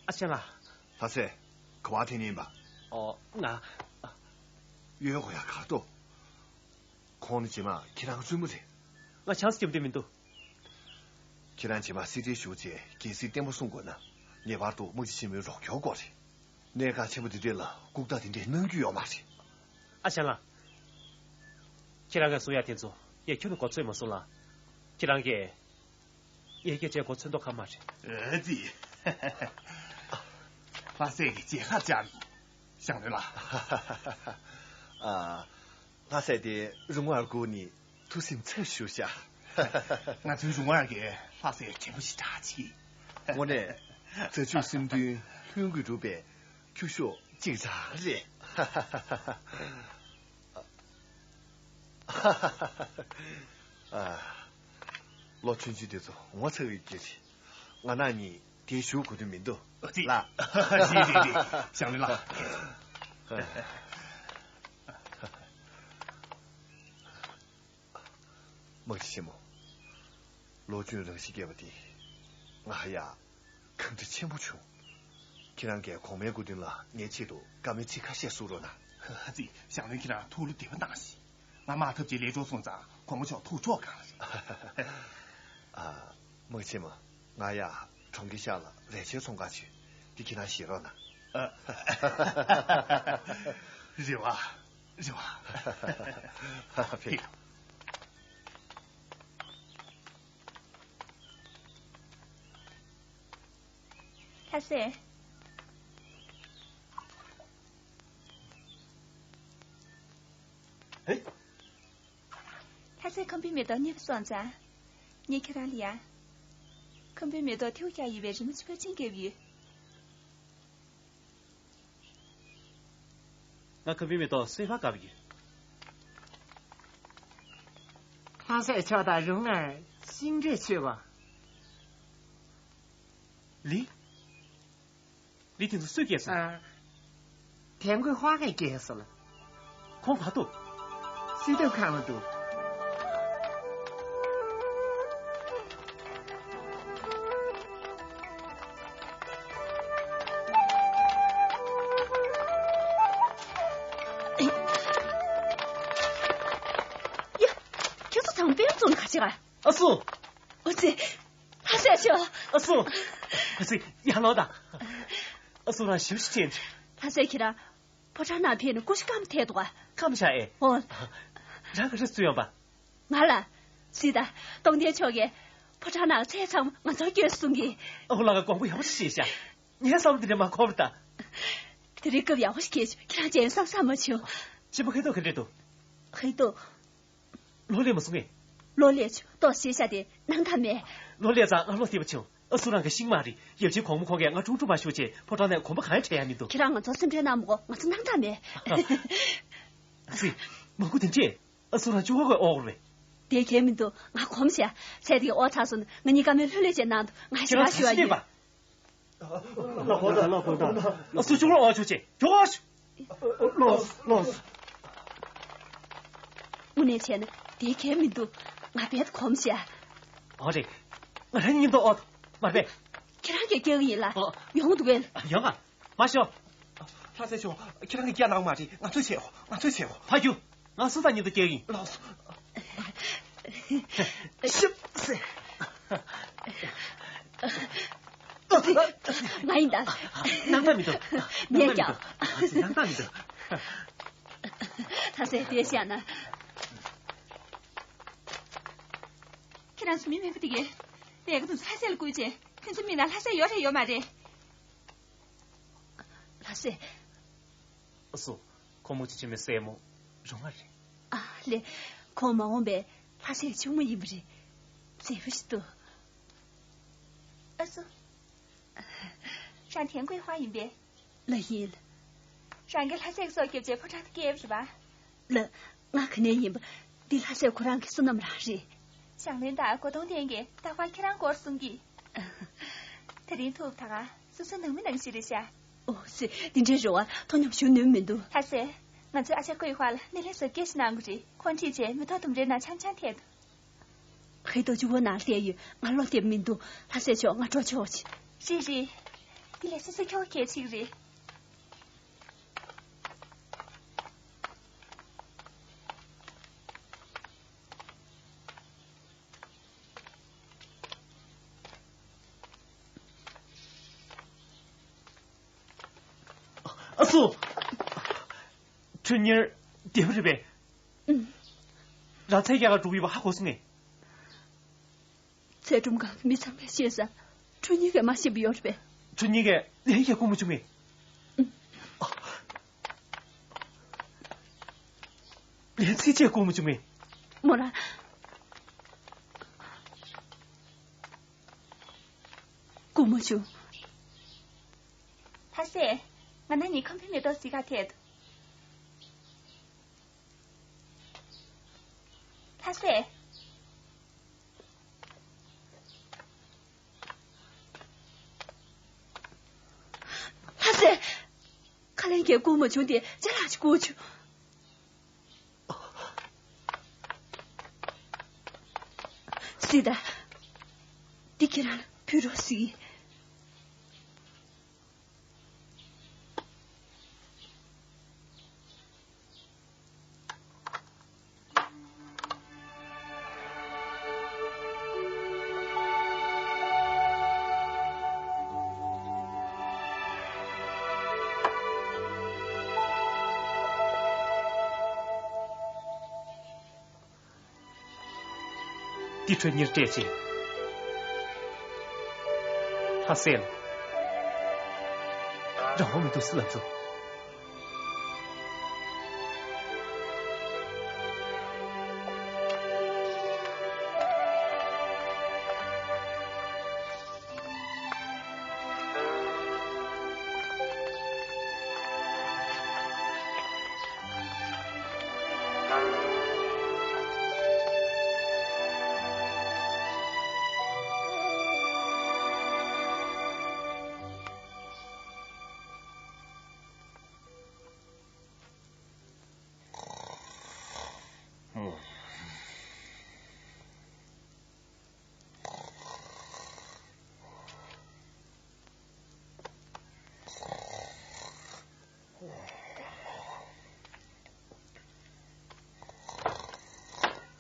ཨ་ཅག་ང་། ལྷ་སྲས། ག་པར་འཐེན་ནི་ཡིན་པ། ཨོ། ང་། གཡོལ་དགོས་ཡག་ག་རེ་འདུག་ཁོང་ནི་རྗེས་མ་ཁྱེད་རང་བཙུན་མོ་རེད། ང་ཆང་ས་རྒྱབ་འདོད་མི་འདུག་ཁྱེད་རང་རྗེས་མ་གསེར་ཁྲིར་ཞུགས་རྗེས་རྒྱལ་སྲིད་བརྟན་པོ་སྲུང་དགོས་ན། ངེས་པར་དུ་དམག་སྤྱི་ཆེན་མོའི་རོགས་སྐྱོར་དགོས་རེད། གནད་འགག་ཆེན་པོ་འདི་འདྲ་ལ་ལྐུགས་རྟགས་དེ་འདྲ་གནང་རྒྱུ་ཡོད་མ་རེད། ཨ་ཞང་ལགས། ཁྱེད་རང་གིས་གསུང་ཡག་དེ་ཚོ་ངས་ཁྱོན་ནས་གོ་ཚོད་མ་སོང་ལ། ཁྱེད་རང་གིས་ངའི་སྐད་ཆ་གོ་ཚོད་མདོག་ཁ་མ་རེད། ཨ་ཙི། ལྷ་སྲས་ཀྱིས་མཇལ་ཁ་བཅར་འདུག་ཞང་བློན་ལགས། ཨ། ལྷ་སྲས་དེ་རུང་བར་སྒུག་ནས་ཐུགས་སེམས་ཚ་ཞུ་ཤག་ང་ཚོའི་རུང་བར་གྱིས་ལྷ་སྲས་དྲན་པ་ཞེ་དྲག་བྱེད་ཀྱི། དངོས་གནས་མཛའ་གཅུགས་སེམས་མཐུན་ལྷུན་གྱིས་གྲུབ་པའི་ཁྱུ་མཆོག་གཅིག་རང་རེད། ཨ། ལོ་ཆུང་ཆུང་དེ་ཚོ་ངོ་ཚ་བའི་རྒྱུ་རེད། ང་རང་གཉིས་དེར་ཞུགས་དགོས་དོན་མི་འདུག་ཨ་ཙི། ལགས། རེད་རེད་རེད། ཞང་བློན་ལགས། དམག་སྤྱི་ཆེན་མོ། ལོ་ཆུང་རང་ཤི་བསྐྱལ་བ་དེ་ང་ཧ་ཡ་གང་འདྲ་ཆེན་པོ་བྱུང་། ཁྱེད་རང་གིས་གོང་མའི་སྐུ་མདུན་ལ་ངའི་ཆེད་དུ་བཀའ་མོལ་ཚིག་ཁ་ཤས་གསུང་རོགས་གནང་། ཨ་ཙི། ཞང་བློན་ཁྱེད་རང་ཐུགས་བློ་བདེ་པོ་གནང་ཞིག་ང་དམག་འཐབ་ཆེད་སླེབས་འགྲོ་སོང་ཙང་གོང་མ་མཆོག་ཐུགས་ཁྲོ་གང་ལ་རེད། ཨ། དམག་སྤྱི་ཆེན་མོ། ང་ཡ་གྲོང་ཁྱེར་ཤར་ལ་རས་ཆེན་ཚོང་ཁང་ཞིག་དེ་ཁྱེད་རང་བཞེས་རོགས་གནང་། ཨ། རེད་བ། རེད་བ། ཕེབས། ལྷ་སྲས། ཧེ། ལྷ་སའི་ཁམ་བུའི་མེ་ཏོག་མཉེས་པོ་སོང་ཙང་། ངས་ཁྱེད་རང་ལ་ཡ། ཁམ་བུའི་མེ་ཏོག་ཐེའུ་སྐྱ་ཡིན་པའི་རི་མོ་ཆུང་ཆུང་བརྒྱབ་ཡོད། ང་ཁམ་བུའི་མེ་ཏོག་སེ་ཕ་དགའ་བ་ཡོད། ལྷ་སའི་ཕྱོགས་དང་རུང་ནར་ཤིང་འབྲས་མཆོད་པ། ལི། ལི་དེ་ཚོ་སུས་སྐྱེས་སོང་། ཨ། དེང་གོས་ཧྭ་གིས་སྐྱེས་སོང་ལ། ཁོང་ག་འདུག་སྲིད་ཐོག་ཁང་ལ་འདུག་ཡ། ཁྱེད་ཚོ་ཚང་མ་དཔེ་བཙོང་ག་ཅིག་ཨ། ཨ་སུ། ཨོ་ཙི། ལྷ་སྲས་ཆོ། ཨ་སུ། ཨ་སུ། ཡར་ལོངས་དང་། ཨ་སུ་རང་ཞེ་པོ་ཅིག་ཕྱིན། ལྷ་སྲས་ཁྱེད་རང་། ཕོ་བྲང་ནང་ཕེབས་ནས་ཀུ་ཤུ་སྐམ་ཐལ་འདུག་ག་སྐམ་ཤག་ཨེ། ཨོ། རང་ག་རེ་བཟོས་ཡོང་པ། ང་ལ། སྲིད་ད། སྟོང་ཐལ་ཆོ་གིས། ཕོ་བྲང་ནང་ཚལ་ཚང་མ་ང་ཚོར་སྐྱོན་གསུང་གི་ཨ་ཁུ་ལགས་ཀྱིས་དགོངས་པ་ཡག་པོ་ཞིག་བཞེས་ཤག་ངའི་བསམ་བློ་འདི་འདྲ་མ་འཁོར་བ་ད། དེ་རིང་སྐབས་ཡག་པོ་ཞིག་གིས་ཁྱེད་རང་མཇལ་བསམ་བསམ་མ་བྱུང་། གཅེན་པོ་ཧེ་ཏོ་ག་འདྲས་འདུག་ཧེ་ཏོ། ལོ་ལས་མ་སོང་ངས། ལོ་ལས་ཆུ་ཏོག་ཞེ་ཤ་དེ་སྣང་དག་མེད། ལོ་ལས་ཙང་ང་བློ་བདེ་པོ་བྱུང་། ཨ་སུ་རང་གི་ཤིང་མ་རེད། ཡབ་ཆེན་གོང་མ་ཁོང་གིས་ང་ཁྲུང་ཁྲུང་མ་ཞུ་ཆེད་ཕོ་བྲང་ནས་གོམ་པ་གང་ཡང་འཕྲད་ཡ་མི་འདུག་ཁྱེད་རང་ང་ཚོ་སེམས་ཁྲལ་གནང་མི་དགོས། ང་ཚོ་སྣང་དག་མེད། ཨ་ཙི། མ་སྐུ་དེ་འདྲས། ཨ་སུ་རང་ཅུ་གོ་གོས་ཨོག་རེད། དེ་གལ་མི་འདུག་ང་གོམས་ཤག་ཚལ་དེ་ཨོ་ཚ་སོང་ན་ང་གཉིས་ཀ་མེད་ལྷོད་ལྷོད་བྱས་གནང་འདུག་ང་ཞེ་དྲག་ཞུ་བ་ཡིན། ལག་པ་དང་ལག་པ་དང་། ཨ་སུ་ཅུང་རོགས་ཨ་ཆོག་ཅེས་ཇོ་ཤུ། ལོས་ལོས། དངོས་གནས་བྱས་ན་དེའི་གལ་མི་འདུག་ང་རྦད་དེ་གོམས་ཤག་ཨོ་རེད། ང་རང་མཉམ་དུ་ཨོ་མར་པས། ཁྱེད་རང་གིས་སྐྱེལ་གི་ཡིན་ལ། ཨོ། ཡོང་འདུག་གས། ཡོང་ཨ། མ་ཤོག་ལྷ་སྲས་ཆོ། ཁྱེད་རང་གིས་སྐྱེལ་གནང་མ་རེད། ང་ཚོས་བྱེད་ཨོ། ང་ཚོས་བྱེད་ཨོ། ཕ་རྒྱུ། ང་སུ་དང་མཉམ་དུ་སྐྱེལ་ཡིན། ལགས་སོ། ཤི་སེ། ང་ཡིན་ད། སྣང་དག་མི་འདུག་ངས་ཀྱང་། སྣང་དག་མི་འདུག་ད་ཟེར་དེ་བཤད་ན། ཁྱེད་རང་ཚོ་མི་མེད་པ་དེ་གས། ལས་ཀ་དུ་ལྷ་སྲས་ལ་བསྐུར་བྱས་ཁྱོད་ཚོ་མི་ན་ལྷ་སྲས་ཡོད་རེད་ཡོད་མ་རེད། ལྷ་སྲས། ཨ་སུ། ཁོ་མོ་ཅི་ཆེ་མེ་སྲས་མོ་རུང་བ་རེད། ཨ་ལེ། ཁོང་མ་འོངས་པའི་ལྷ་སྲས་ཆུང་མ་ཡིན་པ་རེད། མཛེས་པོ་ཞིག་འདུག་ཨ་སུ། རང་ཐན་ཀོའི་ཧྭ་ཡིན་པས། ལགས་ཡིན། རང་གི་ལྷ་སྲས་ཀྱི་སྲོག་བསྐྱབས་བྱས་ཕོ་བྲང་དུ་སྐྱེལ་བ་རེད་པ། ལགས། ང་ག་ནས་ཡིན་པ། འདི་ལྷ་སྲས་ཁོ་རང་གི་བསོད་ནམས་རང་རེད། ཞང་བློན་དང་གོ་སྟོང་ལྡན་གྱིས་རྟག་པར་ཁྱེད་རང་སྐོར་གསུང་གི་དེ་རིང་ཐུག་ད་ག་སོ་སོའི་ནང་མི་ནང་བཞིན་རེད་ཤག་ཨོ་ཙི། འདི་འདྲའི་རེ་བ་ཐོག་མཉམ་ཞུ་ནུས་མི་འདུག་ལྷ་སྲས། ང་ཚོའི་ཨ་ཅག་ཀོའི་ཧྭ་ལ་སྣེ་ལེན་གཟབ་རྒྱས་ཤིག་གནང་དགོས་རེད། ཁོང་ཁྲིད་བྱས་མེ་ཏོག་ལྡུམ་རའི་ནང་འཆམ་འཆམ་ཐལ་འདུག་ཧེ་ཏོ་ཇུ་བོ་ནང་བསྡད་ཡོད། ང་བློ་བདེ་པོ་མི་འདུག་ལྷ་སྲས་མཆོག་ང་འགྲོ་ཆོག་ཅིག་རེད་རེད། འདི་ལས་སོ་སོ་ཁྱོ་ག་གལ་ཆེ་གི་རེད། ཁྲུན་ཉེར་བདེ་པོ་རེད་པས། ཨུམ། རང་ཚལ་རྒྱག་ག་འགྲོ་གི་ཡོད་པ་ཧ་གོ་སོང་ངས། ཚལ་སྒྲུབ་ཁང་མི་ཚང་མས་ཤེས་ས། ཁྲུན་ཉེར་གིས་མ་ཤེས་པ་ཡོད་རེད་པས། ཁྲུན་ཉེར་གིས་ལན་ཡང་བསྐུར་མ་བྱུང་ངས། ཨུམ། ལན་ཚིག་གཅིག་བསྐུར་མ་བྱུང་ངས། མོ་རང་། བསྐུར་མ་བྱུང་། ལྷ་སྲས། ང་ན་ནི་ཁམ་བུའི་མེ་ཏོག་གཟིག་ག་ཐད། ལྷ་སྲས། ལྷ་སྲས། ཁ་ལན་གྱིས་བསྐུར་མ་བྱུང་སྟེ་ཅ་ལག་ཅིག་བསྐུར་བྱུང་། སྲིད་ད། འདི་ཁྱེད་རང་ལ་ཕུལ་རོགས་ཟེར། འདི་ཁྲུན་ཉེར་སྤྲད་བྱས། ལྷ་སྲས་ལ། རང་དབང་མི་འདུག་ཟེར་ལབ་ཆོག།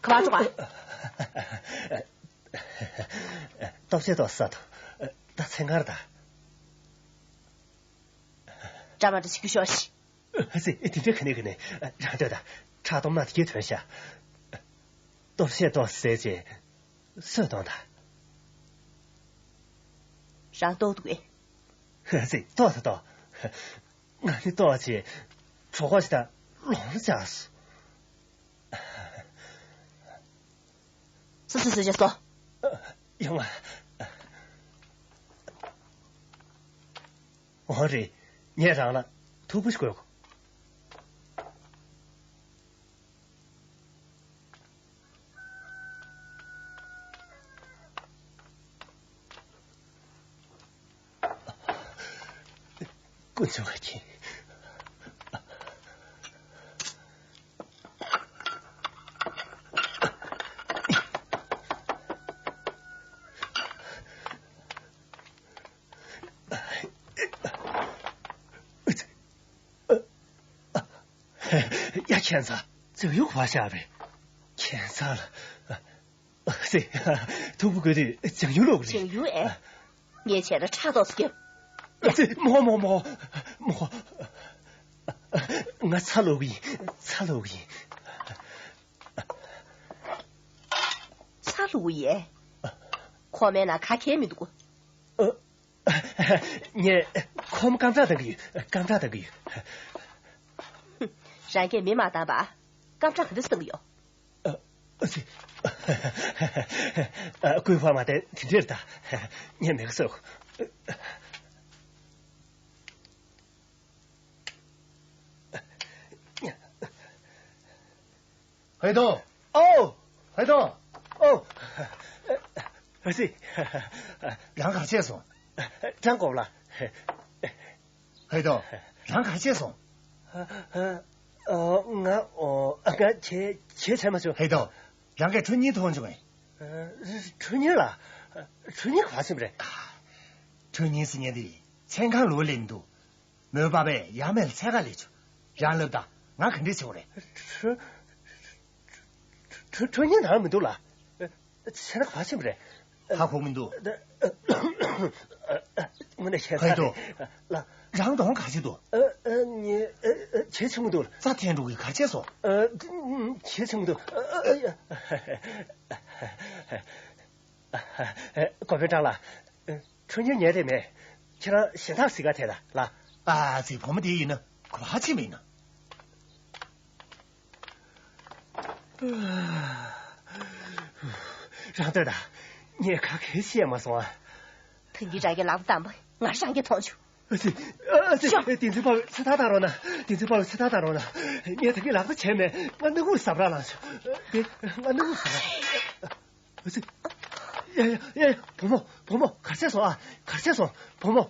ག་པར་འགྲོ་ག་ལྟོ་ཆས་ལྟོགས་ས་དང་། ད་མཚན་གར་ད། འདྲ་མ་འདྲ་བྱེད་རྒྱུ་ཤོག་ཤིག་ཨ་ཙི། དེ་འདྲ་ག་ནས་ག་ནས། རང་ལྟོས་དང་། ཕྲག་དོག་མ་དེ་གས་ཐོན་ཤག་ལྟོ་ཆས་ལྟོགས་ཟེར་བྱས། སོད་གཏོང་དང་། རང་ལྟོགས་འདུག་གས། ཨ་ཙི། ལྟོགས་དང་ལྟོགས། ང་ནི་ལྟོགས་བྱས། གྲོད་ཁོག་ཅིག་དང་ལོང་ཆགས་སོང་། སོ་སོ་སོ་བྱས་སོ། ཡོང་ང་། འོ་རེད། ངས་རང་ལ་ཐུག་པ་ཞིག་དགོས། དཀོན་མཆོག་གིས། ཡ། ཁྱད་མཚར། ཅང་ཡོད་པ་ཤག་རེད། ཁྱད་མཚར་ལ། ཨ་ཙི། ཐུག་པ་དགོས་དུས་ཅང་ཡུ་ལོག་རེད། ཅང་ཡུ་ཨེ། ངས་བྱས་ན་ཕྲག་དོག་སྐྱོབ། ཨ་ཙི། མོ་མོ་མོ་མོ། ང་ཚ་ལོག་གི་ཡིན། ཚ་ལོག་གི་ཡིན། ཚ་ལོག་གི་ཡིན། ཁོ་མེད་ན་ག་གེ་མི་འདུག་ཨ། ངས་ཁོམ་སྐམ་སྦྲག་གཏང་གི་ཡོད། སྐམ་སྦྲག་གཏང་གི་ཡོད། རང་གིས་མེ་མ་བཏང་པ། སྐམ་སྦྲག་ག་འདྲ་བསམ་གི་ཡོད། ཨ་ཙི། ཨ། སྐུད་པ་མ་བསྟན་དེ་འདྲར་ད། ངས་མེད་གི་སོ། ཧེ་ཏོ། ཨོ། ཧེ་ཏོ། ཨོ། ཨ་ཙི། རང་ག་བྱས་སོང་། ཀྲང་གོ་ལ། ཧེ་ཏོ། རང་ག་བྱས་སོང་། ཨོ། ང་། ཨོ། ང་བྱས་བྱས་བྱས་མ་བྱུང་། ཧེ་ཏོ། རང་གིས་ཁྲུན་ཉེར་མཐོང་བྱུང་ངས། ཁྲུན་ཉེར་ལ། ཁྲུན་ཉེར་ག་བ་ཕྱིན་པ་རེད། ཁྲུན་ཉེར་ཟེར་མཁན་དེ་མཚན་གང་ལོག་ལས་མི་འདུག་མོའི་པ་ཕས་ཡ་མེད་ལ་འཚོལ་ག་སླེབས་བྱུང་། རང་ལབ་དང་། ང་ག་འདྲས་བྱེད་དགོས་རེད། ཁྲུན་ཁྲུན་ཁྲུན་ཉེར་ནང་མི་འདུག་ལ། ཨ། ཁྱེད་རང་ག་བ་ཕྱིན་པ་རེད། ཧ་གོ་མི་འདུག་དངོས་གནས་ཁྱད་མཚར་རེད། ལ། རང་གདོང་ག་བྱེད་འདུག་ཨ། ཨ། ངས། ཨ། ཨ། ཇེ་ཆུང་དུ། རྩ་འཐེན་འགྲོ་གི་ག་བྱས་སོང་། ཨ། ཇེ་ཆུང་དུ། ཨ། ཨ། གོ་བོན་ཀྲང་ལགས། ཁྲུན་ཉུན་ཉལ་བསྡད་མེད། ཁྱེད་རང་གཞན་དག་གཟིགས་ག་ཐད་ད་ལ། ཨ་ཙི། བུ་མོ་དེ་ཡིན་ན་ག་པར་ཕྱིན་པ་ཡིན་ན། རང་ལྟོས་དང་། ངས་ག་གེ་བཤད་མ་སོང་ཨ། ད་གིན་རང་གིས་ལག་པ་བརྡབས་པ་ང་རང་གིས་མཐོང་བྱུང་། ཨ་ཙི། ཨ་ཙི། ཤོག་བསྟན་འཛིན་དཔའ་བོས་ཚེ་ཐར་བཏང་རོགས་གནང་། བསྟན་འཛིན་དཔའ་བོས་ཚེ་ཐར་བཏང་རོགས་གནང་། ངས་ད་གིན་ལག་པ་བྱས་མེད། ང་སྣུམ་འཁོར་ཟ་བར་ལངས་བྱུང་། དེ་ང་སྣུམ་འཁོར་ཟ་བར། ཨ་ཙི། ཡ་ཡ་ཡ་ཡ། བུ་མོ། བུ་མོ། ག་རེ་བྱས་སོང་ཨ། ག་རེ་བྱས་སོང་། བུ་མོ།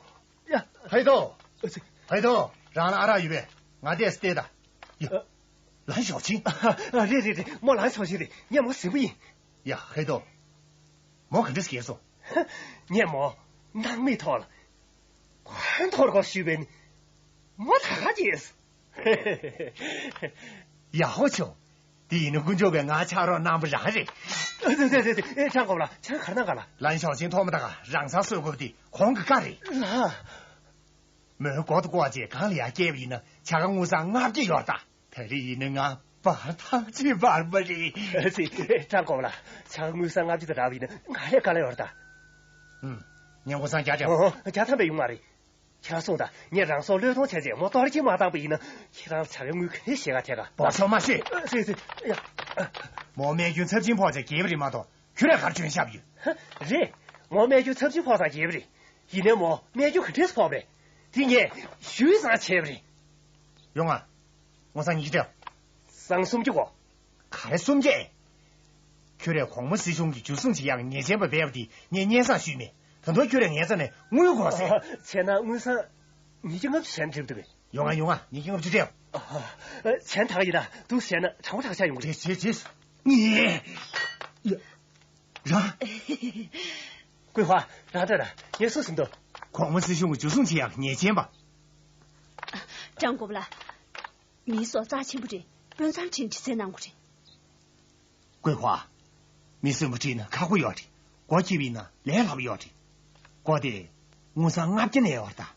ཡ། ཧའེ་ཏོ། ཨ་ཙི། ཧའེ་ཏོ། རང་ལ་ཨ་རག་ཡོད་པས། ང་བལྟས་སེ་བལྟས་ད། ཡ། ཨ། ལན་ཞའོ་ཆིང་། ཨ། རེད་རེད་རེད། མོ་ལན་ཞའོ་ཆིང་རེད། ངས་མོ་གཟིགས་པ་ཡིན། ཡ། ཧའེ་ཏོ། མོ་ག་འདྲས་སྐྱེས་སོང་། ངས་མོ་སྣང་མེད་ཐོག་ལ་ཁོང་ཐོར་གོ་ཞུས་པས་ནི། མོ་ད་ག་སྐྱེས་སོང་། ཡ་ཧོ་ཆོ། དེ་ཡིན་ན་དཀོན་མཆོག་གིས་ང་ཆགས་རོགས་གནང་པ་རང་རེད། ཨ་ཙི་ཙི་ཙི་ཙི། ཨེ། ཁྲང་གོ་ལ། ཁྱེད་ག་རེ་གནང་ག་ལ། ལན་ཞའོ་ཆིང་ཐོག་མ་ད་ག་རང་སྲོག་གསོད་དགོས་པ་དེ་ཁོང་གི་བཀའ་རེད། ལགས། མོའི་མགོ་དང་ལྐོག་རྗེས་གང་ལ་ཡར་བསྐྱལ་བ་ཡིན་ན་བྱ་དཀར་དངུལ་སྲང་ལྔ་བརྒྱ་ཡོད་ད། ད་རེས་ཡིན་ན་ང་འབར་ཐང་ཆད་འབར་བ་རེད། ཨ་ཙི། ཁྲང་གོ་ལ། བྱ་དཀར་དངུལ་སྲང་ལྔ་བརྒྱ་དང་སྦྲགས་པ་ཡིན་ན་ང་ལ་དཀའ་ལས་ཡོད་ད། ཨུམ། ངས་དངུལ་སྲང་བརྒྱ་སྤྲད། ཨོ། བརྒྱ་ཐམ་པ་ཡོང་མ་རེད། ཁྱེད་རང་གསུངས་དང་། ངས་རང་སྲོག་བློས་གཏོང་བྱས་རྗེས་མོ་གཏོར་སྐྱོན་མ་བཏང་པ་ཡིན་ན། ཁྱེད་རང་ལ་བྱ་དཀར་དངུལ་ག་རེ་བཞེས་ག་ཐད་ག། སྦོམ་ཤོག་མ་བཤད། ཨ་ཙི་ཙི། ཡ། མོ་རྨས་སྐྱོན་ཚབས་ཆེན་ཕོག་ཙང་རྒྱལ་བ་རེད་མ་གཏོགས་ཁྱོད་རས་ག་རེ་བྱོན་བཞག་ཡོད། ཧ། རེད། མོ་རྨས་སྐྱོན་ཚབས་ཆེན་ཕོག་ཙང་རྒྱལ་བ་རེད། ཡིན་ནའི་མོ་རྨས་སྐྱོན་ག་འདྲས་སེ་ཕོག་པ་རེད། དེ་ངས་ཞུས་ཙང་བྱས་པ་རེད། ཡོང་ང་། དངུལ་སྲང་ཉིས་བརྒྱ་སྤྲད། སྲང་སུམ་བརྒྱ་གོ། ག་རེ་སུམ་བརྒྱ། ཁྱོད་རས་གོང་མ་སྲིད་གཞུང་གི་འཇུ་བཟུང་བྱེད་ཡག་ཉེས་ཅན་པ་སྦས་པ་དེ་ངས་སྙན་སེང་ཞུས་མེད། ད་དུང་ཁྱོད་རས་ངའི་རྩ་ནས་དངུལ་དགོས་ཟེར། བྱས་ན་དངུལ་སྲང་ཉིས་བརྒྱ་ལྔ་བཅུ་གཞན་སྤྲད་ཐུབ་པས། ཡོང་ང་། ཡོང་ང་། ཉིས་བརྒྱ་ལྔ་བཅུ་སྤྲད། ཨ། བྱས་ན་ད་ག་ཡིན་ན་འདུག་སེ་བྱས་ན་དྲང་པོ་དྲང་བཞག་ཡོང་གི་རེད། བྱས། བྱས། བྱས། ངས། ཡ། རང་། ཀུའེ་ཧྭ། རང་ལྟོས་དང་། ངས་སུ་ཟིན་ཏོ། གོང་མ་སྲིད་གཞུང་གི་འཇུ་བཟུང་བྱེད་ཡག་ཉེས་ཅན་པ། ཀྲང་གོ་པ་ལགས། མིའི་སྲོག་རྩ་ཆེན་པོ་རེད། དཔོན་ཚང་ཁྲིན་དྲི་རྩད་གནང་དགོས་རེད། ཀུའེ་ཧྭ། མི་གསོན་པོ་ཁྲིད་ན་ཁག་པོ་ཡོད་རེད། སྒོ་ཕྱེ་བ་ཡིན་ན་ལས་སླ་པོ་ཡོད་རེད། སྒོ་དེ་དངུལ་སྲང་ལྔ་བརྒྱ་ནས་ཡོད་རེད་ད།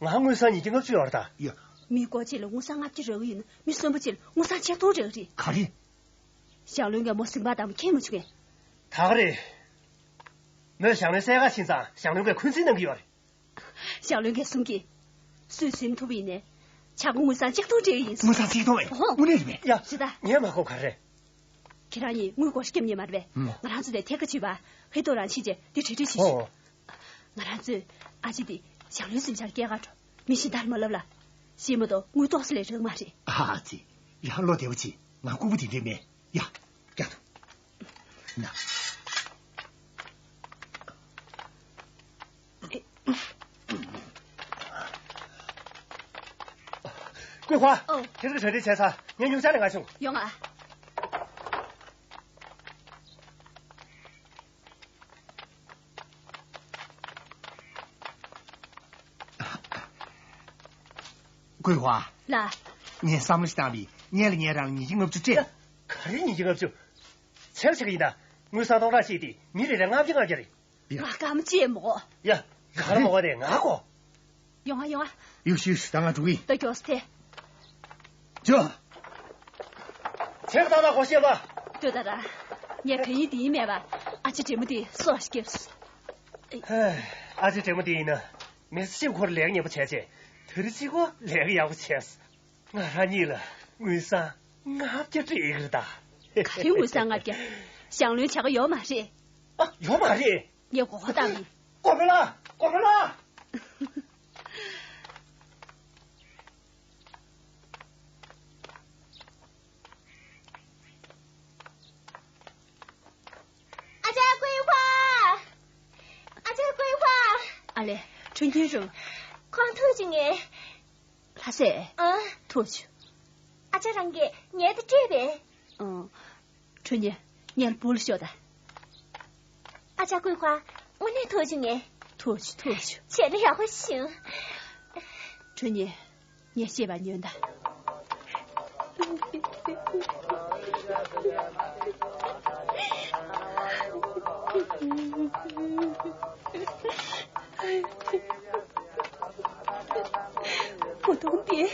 ང་དངུལ་སྲང་ཉིས་བརྒྱ་ལྔ་བཅུ་ཡོད་རེད་ད། ཡ། མི་སྒོ་ཕྱེ་ལ་དངུལ་སྲང་ལྔ་བརྒྱ་རག་གི་ཡོད་ན། མི་གསོན་པོ་ཕྱེ་ལ་དངུལ་སྲང་ཆིག་སྟོང་རག་གི་རེད། ག་རེ། ཞང་བློན་གྱིས་མོ་ཟིང་པ་བཏང་བ་མཁྱེན་མ་བྱུང་ངས། ད་ག་རེད། མོས་ཞང་བློན་བསད་ག་ཕྱིན་ཙང་ཞང་བློན་གྱིས་འཁོན་འཛིན་གནང་གི་ཡོད་རེད། ཞང་བློན་གྱིས་གསུང་གི། སུས་ཟིན་ཐུབ་པ་ཡིན་ནའི། བྱ་དགའ་དངུལ་སྲང་ཆིག་སྟོང་སྤྲད་ཀྱི་ཡིན། དངུལ་སྲང་ཆིག་སྟོང་ཨེ། ཨོ། དངོས་གནས་རེད་པས། ཡ། རེད་ད། ངས་མ་གོ་ག་རེ། ཁྱེད་རང་གཉིས་དངུལ་སྒོར་སྐྱོབ་ཉེ་མ་རེད་པས། ཨུམ། ང་རང་ཚོ་དེ་ཐད་ཀ་བྱེད་པ། ཧེ་ཏོ་རང་ཕྱིན་རྗེས་དེ་གྲོས་གྲོས་བྱེད་ཤིག། ཨོ། ང་རང་ཚོས་ཨ་ཅེ་དེ་ཞང་བློན་སུན་ཆར་སྐྱེལ་ག་འགྲོ། མི་གཞན་དག་ལ་མ་ལབ་ལ། ཤེས་མ་གཏོགས་དངུལ་ཏོག་ཙམ་ལས་རག་མ་རེད། ཨ་ཙི། རང་བློ་བདེ་པོ་བྱེད། ང་ལྐུགས་པ་དེ་འདྲས་མེད། ཡ། རྒྱག་ཐུབ། ན། ཀུའེ་ཧྭ། ཨོ། ཁྱེད་ཚོས་གྲ་སྒྲིག་བྱས་ཚར། ངས་སྨྱུག་ཆ་ལེན་ག་ཕྱིན། ཡོང་ང་། ཀུའེ་ཧྭ། ལགས། ངས་བསམ་བློ་ཞིག་བཏང་བས། སྔོན་ལ་ངས་རང་ལ་ཉིས་བརྒྱ་ལྔ་བཅུ་སྤྲད། ཡ། ག་རེ་ཉིས་བརྒྱ་ལྔ་བཅུ། ཆེ་བ་ཆེ་གི་ཡིན་ད། དངུལ་སྲང་སྟོང་ཕྲག་གཅིག་དེ་མི་རེ་ལ་ལྔ་བརྒྱ་ལྔ་བརྒྱ་རེད། ཡ། ང་དགའ་མོ་ཅིག་མོ། ཡ། ག་རེ་མོ་དེ་ང་གོ། ཡོང་ང་། ཡོང་ང་། ཡུག་ཤི་ཡུག་ཤི། ད་ང་འགྲོ་གི་ཡིན། ད་མགྱོགས་སེ་ཐལ། ཇོ། ཁྱེད་ད་ལྟ་སྒོ་ཕྱེ་ལ། ལྟོས་དང་། ངས་དོན་ཡིན་འདི་ཡིན་མེད་པ། ཨ་ཅེ་བགྲེས་མོ་དེ་སྲོག་སྐྱབས། ཧེ། ཨ་ཅེ་བགྲེས་མོ་དེ་ཡིན་ན་མི་ཚེ་གཅིག་པོ་ཁོ་རང་ལས་ཀ་ཉེ་པོ་བྱས་རྗེས། དེ་རིང་གཅིག་པོ་ལས་ཀ་ཡག་པོ་བྱས། ང་རང་གཉིས་ལ་དངུལ་སྲང་ལྔ་བརྒྱ་སྤྲད་ཡོད་ད། ག་རེ་དངུལ་སྲང་ལྔ་བརྒྱ། ཞང་བློན་བྱ་དགའ་ཡོད་མ་རེད། ཨ། ཡོད་མ་རེད། ངས་མགོ་སྐོར་བཏང་ཡིན། གོ་པེ་ལ། གོ་པེ་ལ། ཨ་ཅག་ཀུའེ་ཧྭ། ཨ་ཅག་ཀུའེ་ཧྭ། ཨ་ལས། ཁྲུན་ཁྲུན་རུ། ཁོང་ཐུག་བྱུང་ངས། ལྷ་སྲས། ཨ། ཐུག་བྱུང་། ཨ་ཅག་རང་གིས་ངའི་དེ་སྤྲད་པས། ཨང་། ཁྲུན་ཉེ། ངའི་སྦུག་ལ་ཤོག་དང་། ཨ་ཅག་ཀུའེ་ཧྭ། དངོས་གནས་ཐུག་བྱུང་ངས། ཐུག་བྱུང་། ཐུག་བྱུང་། བྱས་ན་ཡག་པོ་བྱུང་། ཁྲུན་ཉེ། ངས་བཤད་པ་ཉོན་དང་། བུ་དོང་དེ།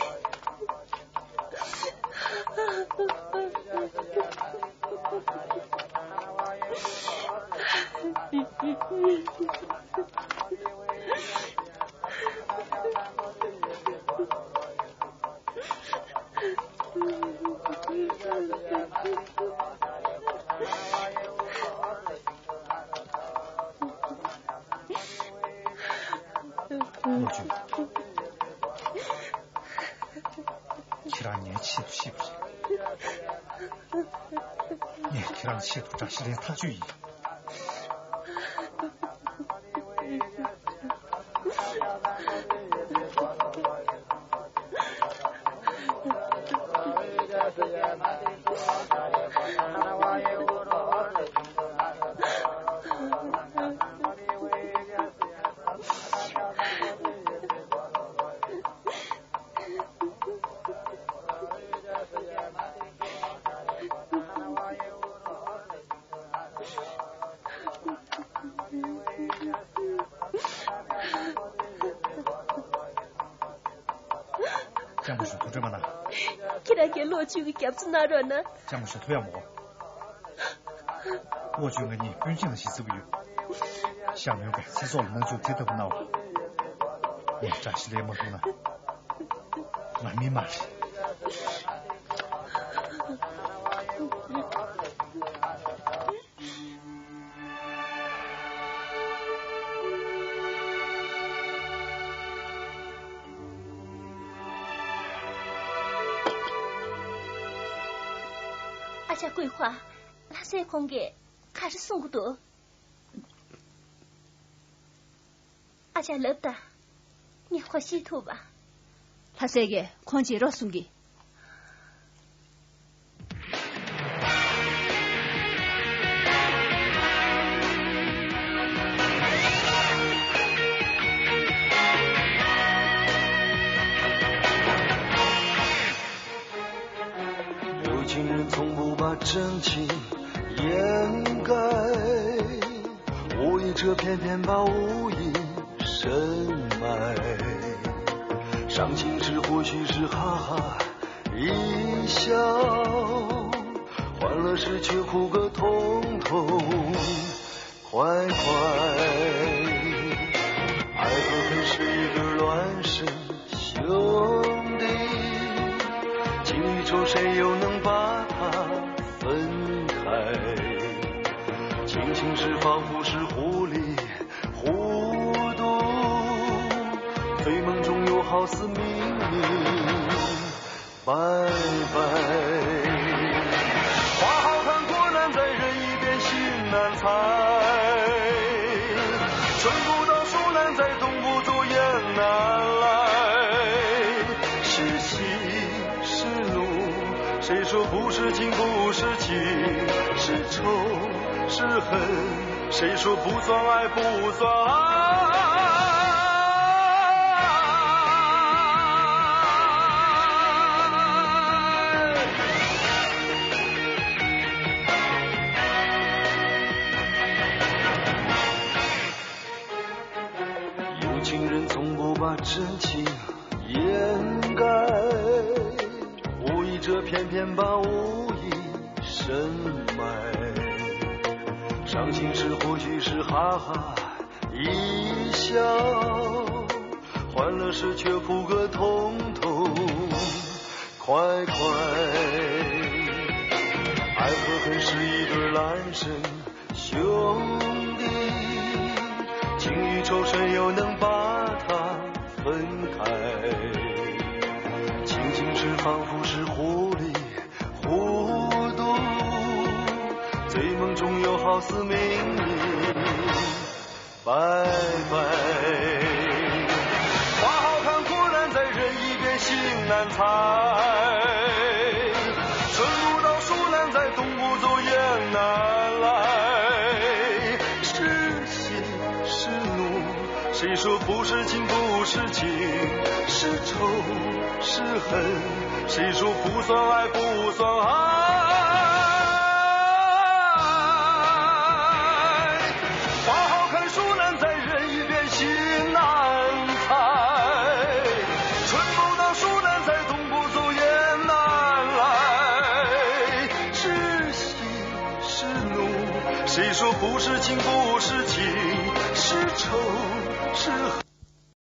ལོ་ཆུང་། ཁྱེད་རང་ངའི་ཆེད་དུ་ཤི་བ་རེད། ངས་ཁྱེད་རང་ཆེད་དུ་དགྲ་ཤ་ལེན་ཐག་གཅོད་ཡིན། སྤྱང་པོ་ཞིག་ཐུགས་ཁྲལ་མ་གནང་། ཁྱེད་རང་གིས་ལོ་ཆུང་གི་རྒྱབ་རྩི་གནང་རོགས་གནང་། སྤྱང་པོ་ཞིག་ཐུབ་ཡག་མོ། ལོ་ཆུང་ང་གཉིས་སྤུན་མཆེད་ལ་གཞི་བརྩི་གི་ཡོད། ཤ་མོན་པས་ཚེ་སྲོག་ལ་སྣང་ཆུང་དེ་ལྟ་བུ་གནང་བ། ངས་དགྲ་ཤ་ལེན་མ་ཐུབ་ན། ང་མི་མ་རེད། ཨ་ཅག་ཀུན་ཧྭ། ལྷ་སྲས་ཁོང་གིས་ག་རེ་གསུང་གི་འདུག་ཨ་ཅག་ལབ་དང་། ངས་ཁོ་ཤེས་ཐུབ་པ། ལྷ་སྲས་ཀྱིས་ཁོང་བརྗེད་རོགས་གསུང་གི། 有情人从不把真情掩盖，无意者偏偏把无意深埋。伤心时或许是哈哈一笑，欢乐时却哭个痛痛 快快。爱和恨是一对儿孪生兄弟，情与仇谁又能把它分开？清醒时仿佛是糊里糊涂，醉梦中又好似明明 白白。花好看，果难摘，人已变，心难猜。春不到，暑难来，冬不足，雁难来。是喜是怒，谁说不是亲不是情？是仇是恨， 谁说不算爱，不算爱？有情人从不把真情 掩盖，无意者偏偏把无意深埋。伤心时或许是哈哈一笑，欢乐时却哭个痛痛快快。爱和恨是一对儿孪生 兄弟，情与仇谁又能把它分开？清醒时仿佛是糊里糊涂，醉梦中又好似明明白白。花好看，果难摘，人已变，心难猜。 春不到，暑难来，冬不足，雁难来。是喜是怒，谁说不是亲不是情？是仇是恨，谁说不算爱，不算爱？花好看，树难栽，人已变，心难猜。春不到，暑难来，冬 不足，雁难来。是喜是怒，谁说不是情不是情，是仇是恨？